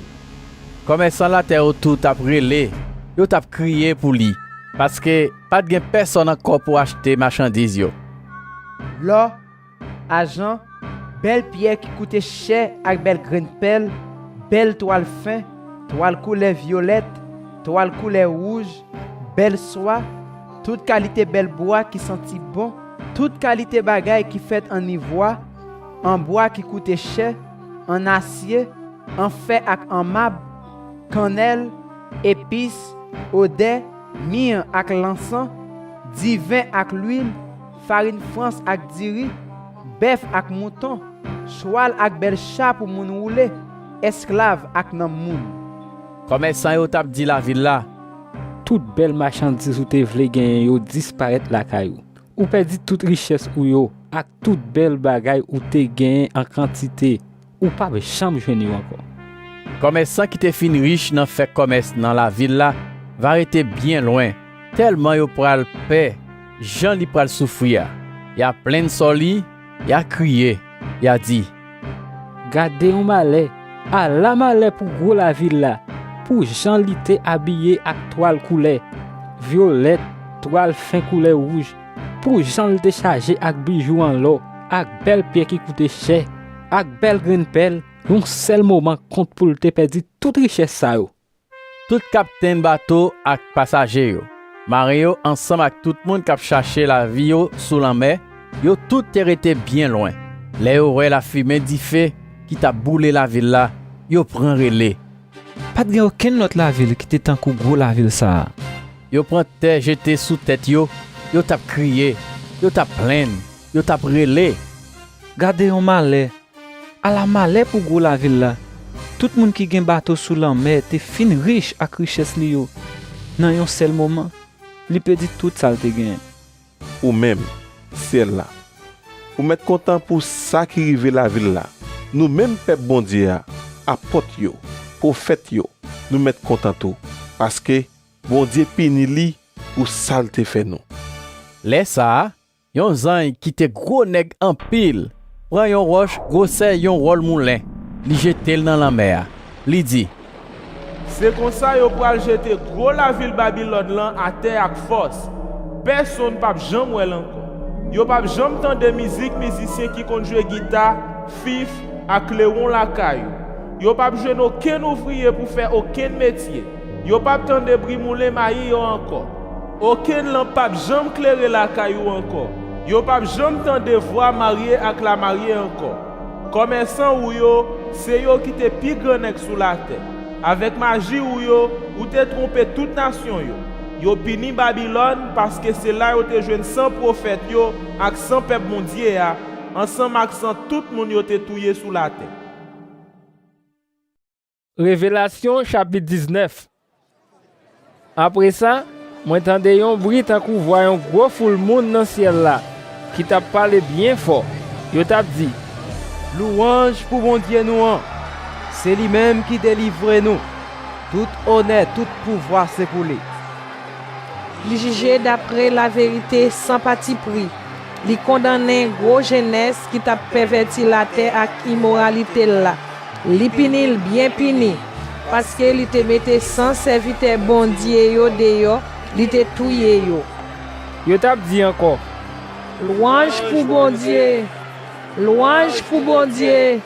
Kòmèsan latè yo tou t ap rele, yo t ap kriye pou li, paske pa t gen pèsòn ankò pou achte machandiz yo. Lò, ajan, bèl pyè ki koute chè ak bèl grenn pèl, bèl twal fen, twal koulè vyolèt, twal koulè wouj, bèl swa, tout kalite bèl bwa ki santi bon, tout kalite bagay ki fèt an ivwa, an bwa ki koute chè, an asye, an fè ak an mab, kannèl, epis, odè, mi ak lansan, diven ak lwil, farin frans ak diri, bèf ak mouton, chwal ak bèl cha pou moun woule, èsklav ak nanm moun. Kòmèsan yo t ap di lavil la: Tout bèl machandiz ou te vle genyen yo disparèt lakay ou. Ou pèdi tout richès ou yo ak tout bèl bagay ou te genyen an kantite. Ou p ap janm jwenn yo ankò. Kòmèsan ki te fin rich nan fè kòmès nan lavil la va rete byen lwen, tèlman yo pral pè jan li pral soufri a. Y a plenn sò li, y a kriye, y a di: Gade yon malè! Ala malè pou gwo lavil la, pou jan li te abiye ak twal koulè vyolèt, twal fen koulè wouj, pou jan l te chaje ak bijou an lò, ak bèl pyè ki koute chè, ak bèl grenn pèl, yon sèl moman kont pou l te pèdi tout richès sa yo. Tout kaptenn bato ak pasaje yo, maren yo ansanm ak tout moun k ap chache lavi yo sou lanmè, yo tout te rete byen lwen. Lè yo wè lafimen dife ki t ap boule lavil la, yo pran rele. Pa t gen okenn lòt lavil ki te tankou gwo lavil sa a. Yo pran tè jete sou tèt yo, yo t ap kriye, yo t ap plenn, yo t ap rele: Gade yon malè! Ala malè pou gwo lavil la! Tout moun ki gen bato sou lanmè te fin rich ak richès li yo. Nan yon sèl moman, li pèdi tout sa l te genyen. Ou menm, syèl la, ou mèt kontan pou sa ki rive lavil la. Nou menm pèp Bondye a, apòt yo, pwofèt yo, nou mèt kontan tou, paske Bondye pini li pou sa l te fè nou. Lè sa a, yon zanj ki te gwo nèg anpil pran yon wòch gwosè yon wòl moulen, li jete l nan lanmè a. Li di: Se konsa yo pral jete gwo lavil Babilòn lan atè ak fòs. Pèsonn p ap janm wè l ankò. Yo p ap janm tande mizik mizisyen ki konn jwe gita, fif, ak klewon lakay ou. Yo p ap jwenn okenn ouvriye pou fè okenn metye. Yo p ap tande bri moulen mayi yo ankò. Okenn lanp p ap janm klere lakay ou ankò. Yo p ap janm tande vwa marye ak lamarye ankò. Kòmèsan ou yo, se yo ki te pi gran nèg sou latè. Avèk maji ou yo, ou te twonpe tout nasyon yo. Yo pini Babilòn paske se la yo te jwenn san pwofèt yo ak san pèp Bondye a, ansanm ak san tout moun yo te touye sou latè. Revelasyon chapit diznèf. Apre sa, mwen tande yon bri tankou vwa yon gwo foul moun nan syèl la ki t ap pale byen fò. Yo t ap di: Louwanj pou Bondye nou an! Se li menm ki delivre nou. Tout onè, tout pouvwa se pou li. Li jije dapre laverite san patipri. Li kondannen gwo jenès ki t ap pèvèti latè ak imoralite l la. Li pini l byen pini, paske li te mete san sèvitè Bondye yo deyò, li te touye yo. Yo t ap di ankò: Lwanj pou Bondye! Lwanj pou Bondye!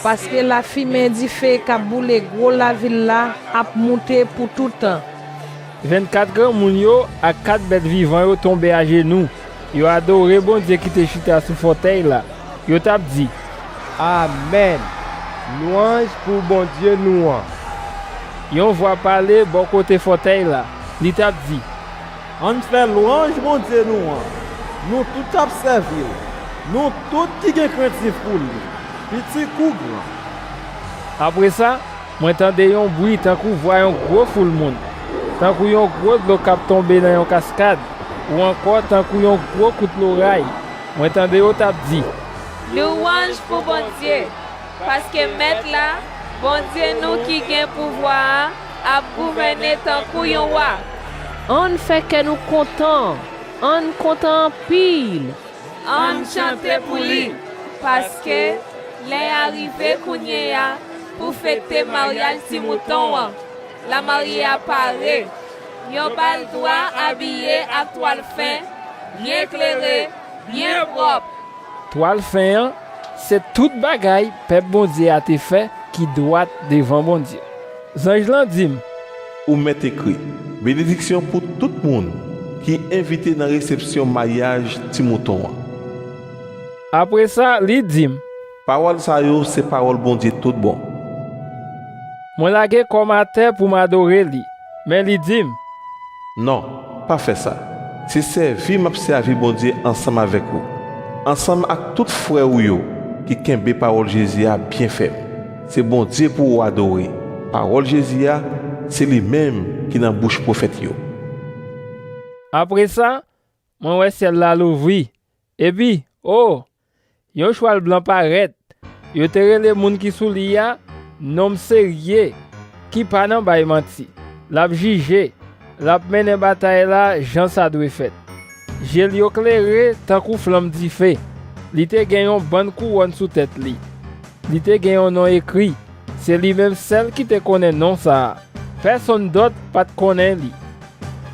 Paske lafimen dife k ap boule gwo lavil la ap moute pou toutan. Vennkat granmoun yo ak kat bèt vivan yo tonbe ajenou. Yo adore Bondye ki te chita sou fòtèy la. Yo t ap di: Amèn! Lwanj pou Bondye nou an! Yon vwa pale bò kote fòtèy la. Li t ap di: Ann fè lwanj Bondye nou an, nou tout k ap sèvi l, nou tout ki gen krentif pou li, piti kou gran. Apre sa, mwen tande yon bri tankou vwa yon gwo foul moun, tankou yon gwo dlo k ap tonbe nan yon kaskad, ou ankò tankou yon gwo kout loray. Mwen tande yo t ap di: Louwanj pou Bondye, paske Mèt la, Bondye nou ki gen pouvwa a, ap gouvène tankou yon wa. Ann fè kè nou kontan, ann kontan anpil. Ann chante pou li, paske lè a rive kounye a pou fete maryaj Ti Mouton an. Lamarye a pare. Yo ba l dwa abiye ak twal fen, byen klere, byen pwòp. Twal fen an, se tout bagay pèp Bondye a te fè ki dwat devan Bondye. Zanj lan di m: Ou mèt ekri: Benediksyon pou tout moun ki envite nan resepsyon maryaj Ti Mouton an. Apre sa, li di m: Pawòl sa yo se pawòl Bondye toutbon. Mwen lage kò m atè pou m adore li, men li di m: Non, pa fè sa. Se sèvi m ap sèvi Bondye ansanm avèk ou, ansanm ak tout frè ou yo ki kenbe pawòl Jezi a byen fèm. Se Bondye pou ou adore. Pawòl Jezi a, se li menm ki nan bouch pwofèt yo. Apre sa, mwen wè syèl la louvri. Epi, o, yon chwal blan parèt. Yo te rele moun ki sou li a Nonm Serye, ki pa nan bay manti. L ap jije, l ap mennen batay la jan sa dwe fèt. Je l yo klere tankou flanm dife. Li te gen yon bann kouwòn sou tèt li. Li te gen yon non ekri. Se li menm sèl ki te konnen non sa a. Pèsonn dòt pa t konnen li.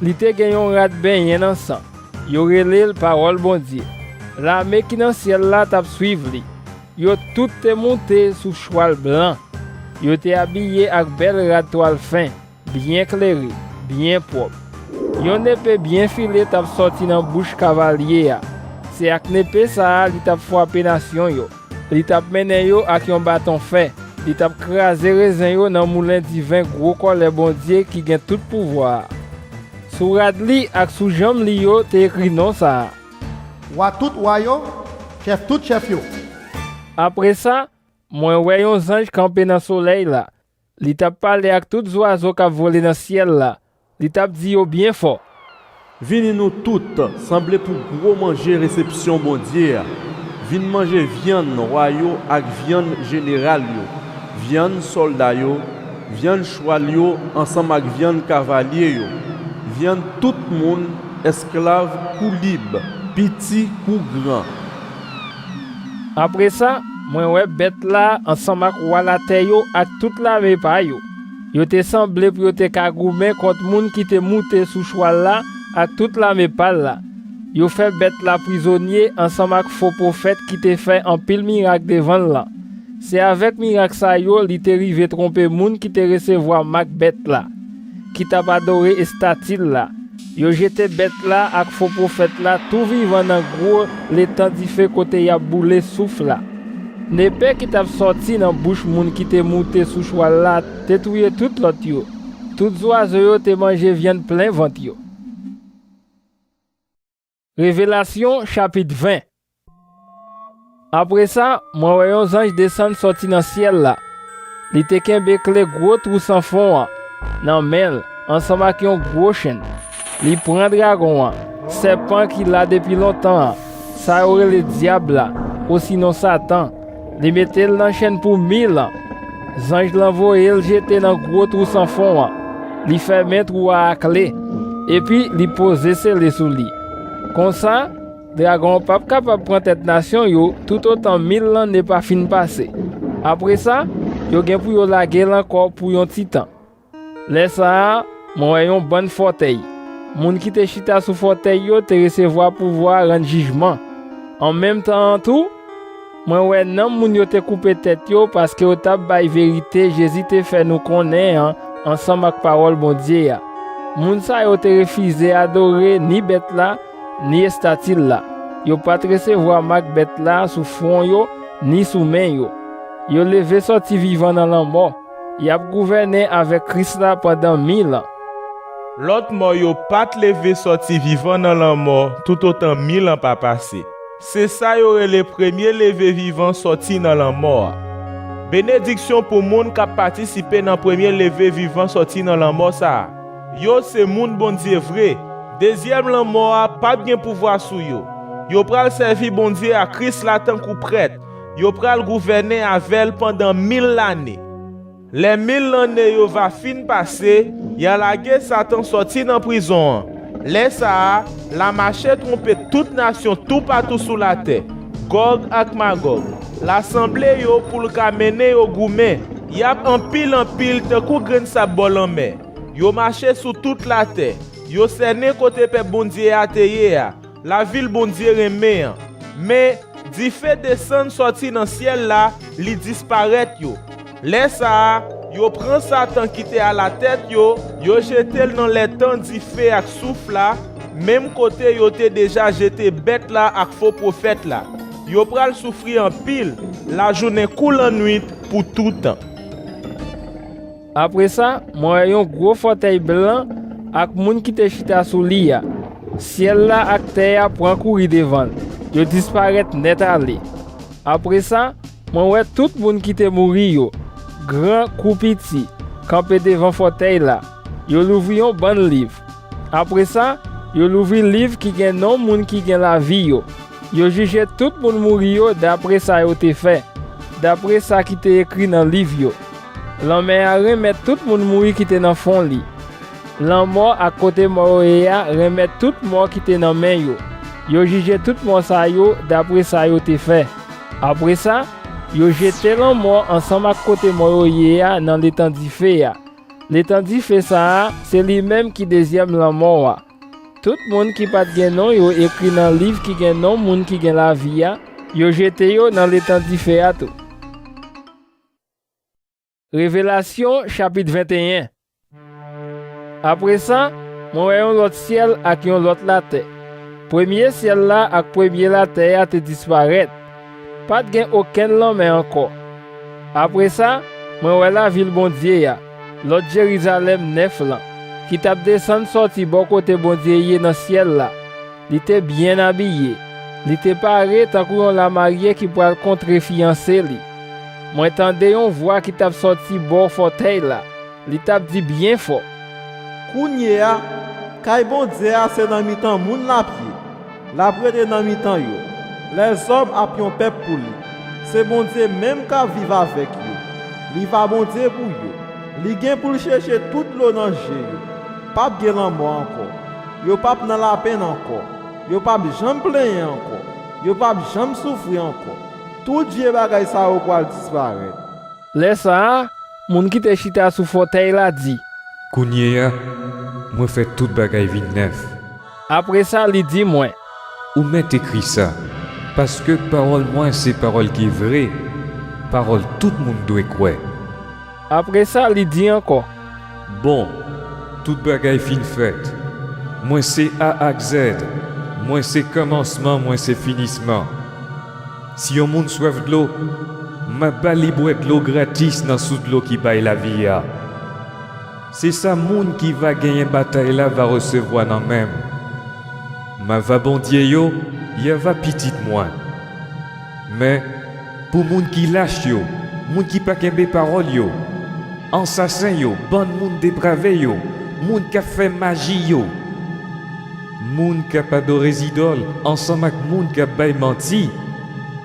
Li te gen yon rad benyen nan san. Yo rele l Pawòl Bondye. Lame ki nan syèl la t ap swiv li. Yo tout te moute sou chwal blan. Yo te abiye ak bèl rad twal fen, byen klere, byen pwòp. Yon nepe byen file t ap sòti nan bouch kavalye a. Se ak nepe sa a li t ap frape nasyon yo. Li t ap mennen yo ak yon baton fè. Li t ap kraze rezen yo nan moulen diven gwo kòlè Bondye ki gen tout pouvwa a. Sou rad li ak sou janm li yo te ekri non sa a: Wa tout wa yo, chèf tout chèf yo. Apre sa, mwen wè yon zanj kanpe nan solèy la. Li t ap pale ak tout zwazo k ap vole nan syèl la. Li t ap di yo byen fò: Vini nou tout, sanble pou gwo manje resepsyon Bondye a. Vin manje vyann wa yo ak vyann jeneral yo, vyann sòlda yo, vyann chwal yo ansanm ak vyann kavalye yo, vyann tout moun, èsklav kou lib, piti kou gran. Apre sa, mwen wè bèt la ansanm ak wa latè yo ak tout lame pa yo. Yo te sanble pou yo te ka goumen kont moun ki te moute sou chwal la ak tout lame pa l la. Yo fè bèt la prizonye ansanm ak fo pwofèt ki te fè anpil mirak devan l lan. Se avèk mirak sa yo li te rive twonpe moun ki te resevwa mak bèt la, ki t ap adore estati l la. Yo jete bèt la ak fo pwofèt la tou vivan nan gwo letan dife kote y ap boule souf la. Nepe ki t ap sòti nan bouch moun ki te moute sou chwal la te touye tout lòt yo. Tout zwazo yo te manje vyann plen vant yo. Revelasyon, chapit ven. Apre sa, mwen wè yon zanj desann sòti nan syèl la. Li te kenbe kle gwo twou san fon an nan men l, ansanm ak yon gwo chenn. Li pran dragon an, sèpan ki la depi lontan an, sa yo rele dyab la, osinon Satan. Li mete l nan chenn pou mil an. Zanj lan voye l jete nan gwo twou san fon an. Li fèmen twou a a kle, epi li poze sele sou li. Konsa, dragon an p ap kapab pran tèt nasyon yo toutotan mil lanne pa fin pase. Apre sa, yo gen pou yo lage l ankò pou yon ti tan. Lè sa a, mwen wè yon bann fòtèy. Moun ki te chita sou fòtèy yo te resevwa pouvwa rann jijman. An menm tan an tou, mwen wè nanm moun yo te koupe tèt yo paske yo t ap bay verite Jezi te fè nou konnen an ansanm ak pawòl Bondye a. Moun sa yo te refize adore ni bèt la, ni estati l la. Yo pa t resevwa mak bèt la sou fwon yo ni sou men yo. Yo leve sòti vivan nan lanmò. Y ap gouvène avèk Kris la pandan mil an. Lòt mò yo pa t leve sòti vivan nan lanmò toutotan mil an pa pase. Se sa yo rele premye leve vivan sòti nan lanmò a. Benediksyon pou moun k ap patisipe nan premye leve vivan sòti nan lanmò sa a. Yo se moun Bondye vre. Dezyèm lanmò a p ap gen pouvwa sou yo. Yo pral sèvi Bondye ak Kris la tankou prèt. Yo pral gouvène avè l pandan mil lane. Lè mil lanne yo va fin pase, y a lage Satan sòti nan prizon an. Lè sa a, l a mache twonpe tout nasyon toupatou sou latè, Gòg ak Magòg. L a sanble yo pou l ka mennen yo goumen. Y ap anpil anpil tankou grenn sab bò lanmè. Yo mache sou tout latè. Yo sènen kote pèp Bondye a te ye a, lavil Bondye renmen an. Men, dife desann sòti nan syèl la, li disparèt yo. Lè sa a, yo pran Satan ki te alatèt yo, yo jete l nan letan dife ak souf la, menm kote yo te deja jete bèt la ak fo pwofèt la. Yo pral soufri anpil, lajounen kou lannwit, pou toutan. Apre sa, mwen wè yon gwo fòtèy blan ak moun ki te chita sou li a. Syèl la ak tè a pran kouri devan l. Yo disparèt nèt ale. Apre sa, mwen wè tout moun ki te mouri yo, gran kou piti, kanpe devan fòtèy la. Yo louvri yon bann liv. Apre sa, yo louvri liv ki gen non moun ki gen lavi yo. Yo jije tout moun mouri yo dapre sa yo te fè, dapre sa ki te ekri nan liv yo. Lanmè a renmèt tout moun mouri ki te nan fon li. Lanmò ak kote mò yo ye a renmèt tout mò ki te nan men yo. Yo jije tout mò sa yo dapre sa yo te fè. Apre sa, yo jete lanmò ansanm ak kote mò yo ye a nan letan dife a. Letan dife sa a, se li menm ki dezyèm lanmò a. Tout moun ki pa t gen non yo ekri nan liv ki gen non moun ki gen lavi a, yo jete yo nan letan dife a tou. Revelasyon, chapit venteyen. Apre sa, mwen wè yon lòt syèl ak yon lòt latè. Premye syèl la ak premye latè a te disparèt. Pa t gen okenn lanmè ankò. Apre sa, mwen wè lavil Bondye a, lòt Jerizalèm nèf lan, ki t ap desann sòti bò kote Bondye ye nan syèl la. Li te byen abiye. Li te pare tankou yon lamarye ki pral kontre fiyanse li. Mwen tande yon vwa ki t ap sòti bò fòtèy la. Li t ap di byen fò: Kounye a, kay Bondye a se nan mitan moun l ap ye. L ap rete nan mitan yo. Lèzòm ap yon pèp pou li. Se Bondye menm k ap viv avèk yo. Li va Bondye pou yo. Li gen pou l cheche tout dlo nan je yo. P ap gen lanmò ankò. Yo p ap nan lapenn ankò. Yo p ap janm plenyen ankò. Yo p ap janm soufri ankò. Tout vye bagay sa yo pral disparèt. Lè sa a, moun ki te chita sou fòtèy la di: Kounye a, mwen fè tout bagay vin nèf. Apre sa, li di mwen, Ou mèt ekri sa, paske pawòl mwen se pawòl ki vre, pawòl tout moun dwe kwè. Apre sa, li di ankò, Bon, tout bagay fin fèt. Mwen se A ak Z. Mwen se kòmansman, mwen se finisman. Si yon moun swèf dlo, m ap ba li bwè dlo gratis nan sous dlo ki bay lavi a. Se sa moun ki va genyen batay la va resevwa nan men m. M ava Bondye yo, y ava pitit mwen. Men, pou moun ki lach yo, moun ki pa kenbe pawòl yo, ansasen yo, bann moun deprave yo, moun k ap fè maji yo, moun k ap adore zidòl ansanm ak moun k ap bay manti,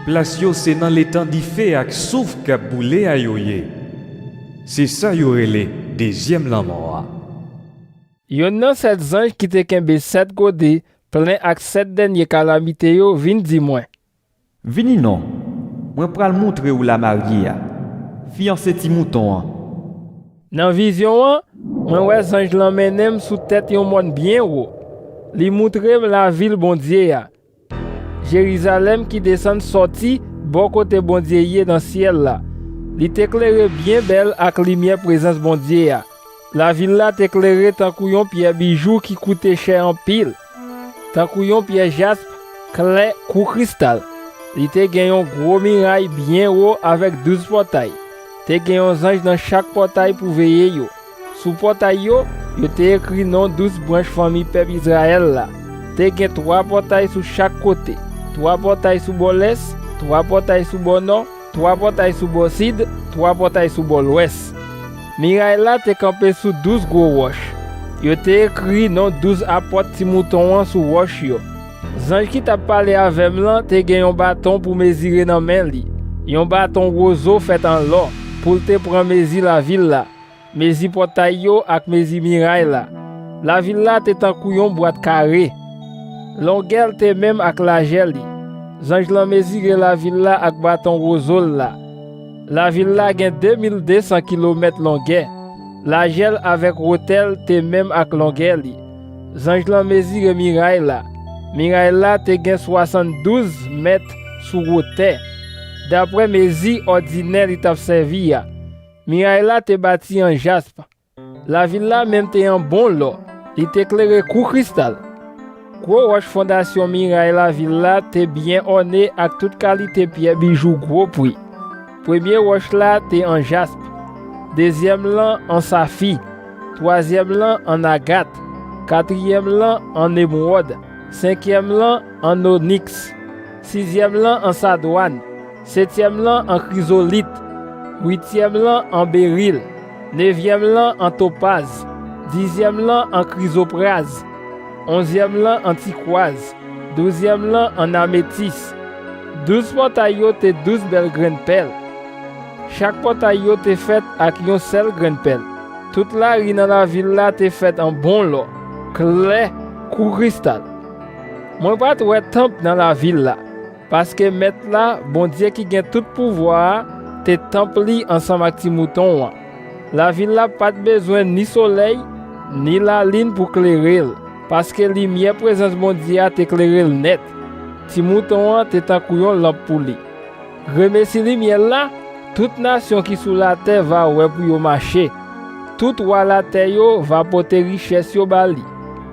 plas yo se nan letan dife ak souf k ap boule a yo ye. Se sa yo rele dezyèm lanmò a. Youn nan sèt zanj ki te kenbe sèt gode plen ak sèt dènye kalamite yo vin di mwen, Vini non, mwen pral moutre w lamarye a, fiyanse ti mouton an. Nan vizyon an, mwen wè zanj lan mennen m sou tèt yon mòn byen wo. Li moutre m lavil Bondye a, Jerizalèm ki desann sòti bò kote Bondye ye nan syèl la. Li te klere byen bèl ak limyè prezans Bondye a. Lavil la te klere tankou yon pyè bijou ki koute chè anpil, tankou yon pyè jasp klè kou kristal. Li te gen yon gwo miray byen wo avèk douz pòtay. Te gen yon zanj nan chak pòtay pou veye yo. Sou pòtay yo, yo te ekri non douz branch fanmi pèp Izrayèl la. Te gen twa pòtay sou chak kote, twa pòtay sou bò lès, twa pòtay sou bò nò, twa pòtay sou bò sid, twa pòtay sou bò lwès. Miray la te kanpe sou douz gwo wòch. Yo te ekri non douz apòt Ti Mouton an sou wòch yo. Zanj ki t ap pale avè m lan te gen yon baton pou mezire nan men li, yon baton wozo fèt an lò, pou l te pran mezi lavil la, mezi pòtay yo ak mezi miray la. Lavil la te tankou yon bwat kare. Longè l te menm ak lajè li. Zanj lan mezire lavil la ak baton wozo l la. Lavil la gen de mil de san kilomèt longè. Lajè l avèk wotè l te menm ak longè li. Zanj lan mezire miray la. Miray la te gen swasanndouz mèt sou wotè, dapre mezi òdinè li t ap sèvi a. Miray la te bati an jasp. Lavil la menm te an bon lò, li te klere kou kristal. Gwo wòch fondasyon miray lavil la te byen òne ak tout kalite pyè bijou gwo pri. Premye wòch la te an jasp, dezyèm lan an safi, twazyèm lan an agat, katriyèm lan an emwòd, senkyèm lan an oniks, sizyèm lan an sadwàn, setyèm lan an krizolit, wityèm lan an beril, nevyèm lan an topaz, dizyèm lan an krizopraz, onzyèm lan an tikwaz, douzyèm lan an ametis. Douz pòtay yo te douz bèl grenn pèl. Chak pòtay yo te fèt ak yon sèl grenn pèl. Tout lari nan lavil la te fèt an bon lò, klè kou kristal. Mwen pa t wè tanp nan lavil la, paske Mèt la, Bondye ki gen tout pouvwa a, te tanp li ansanm ak Ti Mouton an. Lavil la pa t bezwen ni solèy, ni lalin pou klere l, paske limyè prezans Bondye a te klere l nèt. Ti Mouton an te tankou yon lanp pou li. Gremesi limyè l la, tout nasyon ki sou latè va wè pou yo mache. Tout wa latè yo va pote richès yo ba li.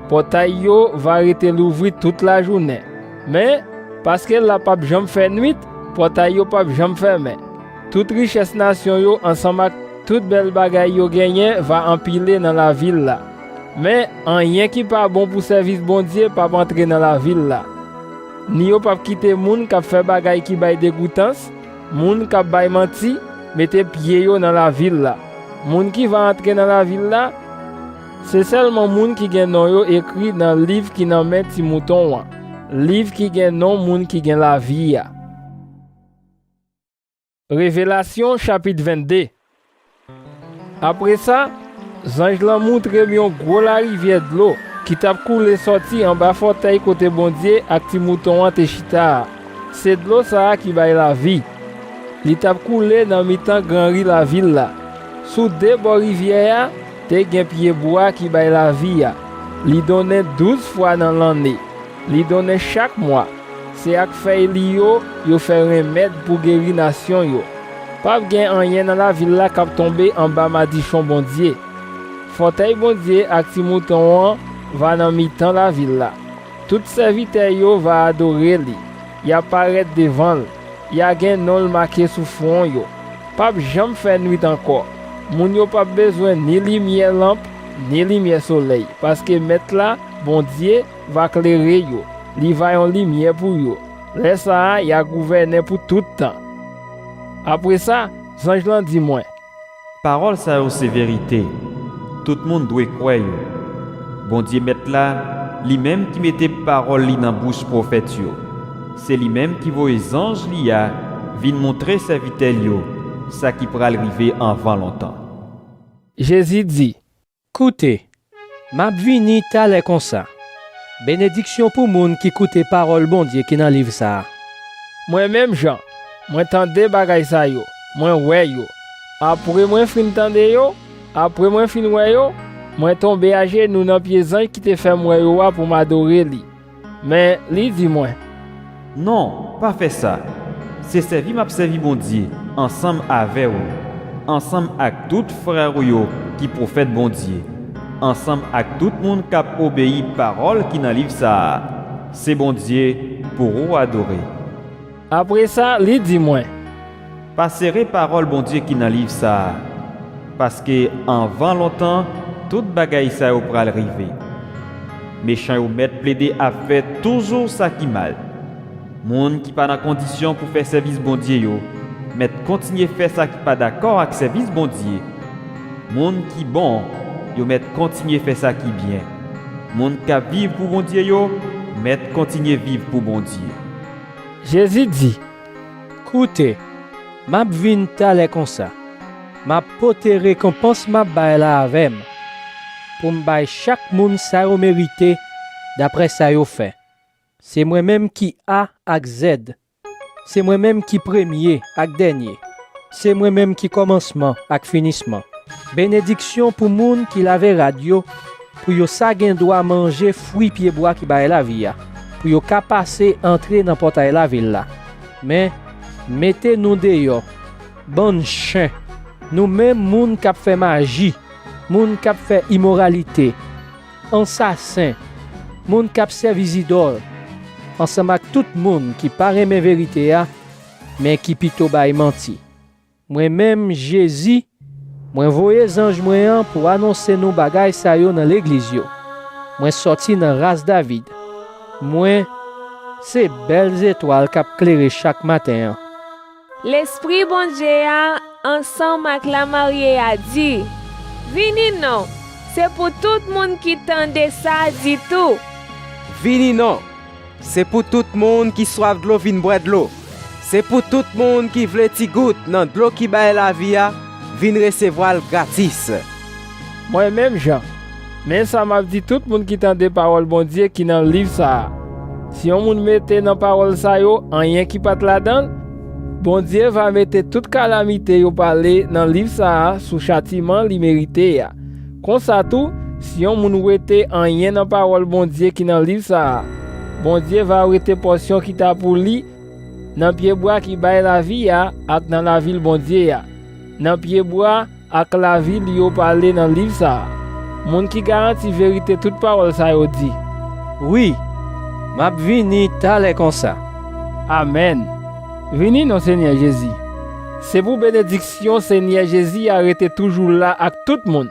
Pòtay yo va rete louvri tout lajounen. Men, paske l la p ap janm fè nwit, pòtay yo p ap janm fèmen. Tout richès nasyon yo ansanm ak tout bèl bagay yo genyen va anpile nan lavil la. Men, anyen ki pa bon pou sèvis Bondye p ap antre nan lavil la. Ni yo p ap kite moun k ap fè bagay ki bay degoutans, moun k ap bay manti, mete pye yo nan lavil la. Moun ki va antre nan lavil la, se sèlman moun ki gen non yo ekri nan liv ki nan men Ti Mouton an, liv ki gen non moun ki gen lavi a. Revelasyon, chapit vennde. Apre sa, zanj lan moutre m yon gwo larivyè dlo ki t ap koule sòti anba fòtèy kote Bondye ak Ti Mouton an te chita a. Se dlo sa a ki bay lavi. Li t ap koule nan mitan gran ri lavil la. Sou de bò rivyè a, te gen pyebwa ki bay lavi a. Li donnen douz fwa nan lanne. Li donnen chak mwa. Se ak fèy li yo, yo fè renmèd pou geri nasyon yo. P ap gen anyen nan lavil la k ap tonbe anba madichon Bondye. Fòtèy Bondye ak Ti Mouton an va nan mitan lavil la. Tout sèvitè yo va adore li. Y a parèt devan l. Y a gen non l make sou fwon yo. P ap janm fè nwit ankò. Moun yo p ap bezwen ni limyè lanp, ni limyè solèy, paske Mèt la, Bondye, va klere yo. Li va yon limyè pou yo. Lè sa a, y a gouvènen pou tout tan. Apre sa, zanj lan di mwen, Pawòl sa yo se verite. Tout moun dwe kwè yo. Bondye Mèt la, li menm ki mete pawòl li nan bouch pwofèt yo, se li menm ki voye zanj li a vin montre sèvitè l yo sa ki pral rive anvan lontan. Jezi di, Koute, m ap vini talè konsa. Benediksyon pou moun ki koute pawòl Bondye ki nan liv sa a. Mwen menm, Jan, mwen tande bagay sa yo, mwen wè yo. Apre mwen fin tande yo, apre mwen fin wè yo, mwen tonbe ajenou nan pye zanj ki te fè m wè yo a pou m adore li. Men, li di mwen, Non, pa fè sa. Se sèvi m ap sèvi Bondye ansanm avè w, ansanm ak tout frè w yo ki pwofèt Bondye, ansanm ak tout moun k ap obeyi pawòl ki nan liv sa a. Se Bondye pou ou adore. Apre sa, li di mwen, Pa sere pawòl Bondye ki nan liv sa a, paske anvan lontan, tout bagay sa yo pral rive. Mechan yo mèt plede ap fè toujou sa ki mal. Moun ki pa nan kondisyon pou fè sèvis Bondye yo mèt kontinye fè sa ki pa dakò ak sèvis Bondye. Moun ki bon yo mèt kontinye fè sa ki byen. Moun k ap viv pou Bondye yo mèt kontinye viv pou Bondye. Jezi di, Koute, m ap vin talè konsa. M ap pote rekonpans m ap bay la avè m, pou m bay chak moun sa yo merite dapre sa yo fè. Se mwen menm ki A ak Z. Se mwen menm ki premye ak dènye. Se mwen menm ki kòmansman ak finisman. Benediksyon pou moun ki lave rad yo, pou yo sa gen dwa manje fwi pyebwa ki bay lavi a, pou yo ka pase antre nan pòtay lavil la. Men, mete nou deyò, bann chen, nou menm moun k ap fè maji, moun k ap fè imoralite, ansasen, moun k ap sèvi zidòl, ansanm ak tout moun ki pa renmen verite a, men ki pito bay manti. Mwen menm, Jezi, mwen voye zanj mwen an pou anonse nou bagay sa yo nan legliz yo. Mwen sòti nan ras David. Mwen, se bèl zetwal k ap klere chak maten an. Lespri Bondye a, ansanm ak lamarye a, di, Vini non, se pou tout moun ki tande sa di tou. Vini non, se pou tout moun ki swaf dlo vin bwè dlo. Se pou tout moun ki vle ti gout nan dlo ki bay lavi a vin resevwa l gratis. Mwen menm, Jan, men sa m ap di tout moun ki tande pawòl Bondye ki nan liv sa a. Si yon moun mete nan pawòl sa yo anyen ki pa t ladan l, Bondye va mete tout kalamite yo pale nan liv sa a sou chatiman li merite a. Konsa tou, si yon moun wete anyen nan pawòl Bondye ki nan liv sa a, Bondye va wete pòsyon ki ta pou li nan pyebwa ki bay lavi a ak nan lavil Bondye a, nan pyebwa ak lavil yo pale nan liv sa a. Moun ki garanti verite tout pawòl sa yo di, Wi, m ap vini talè konsa. Amèn. Vini non, Senyè Jezi. Se pou benediksyon Senyè Jezi a rete toujou la ak tout moun.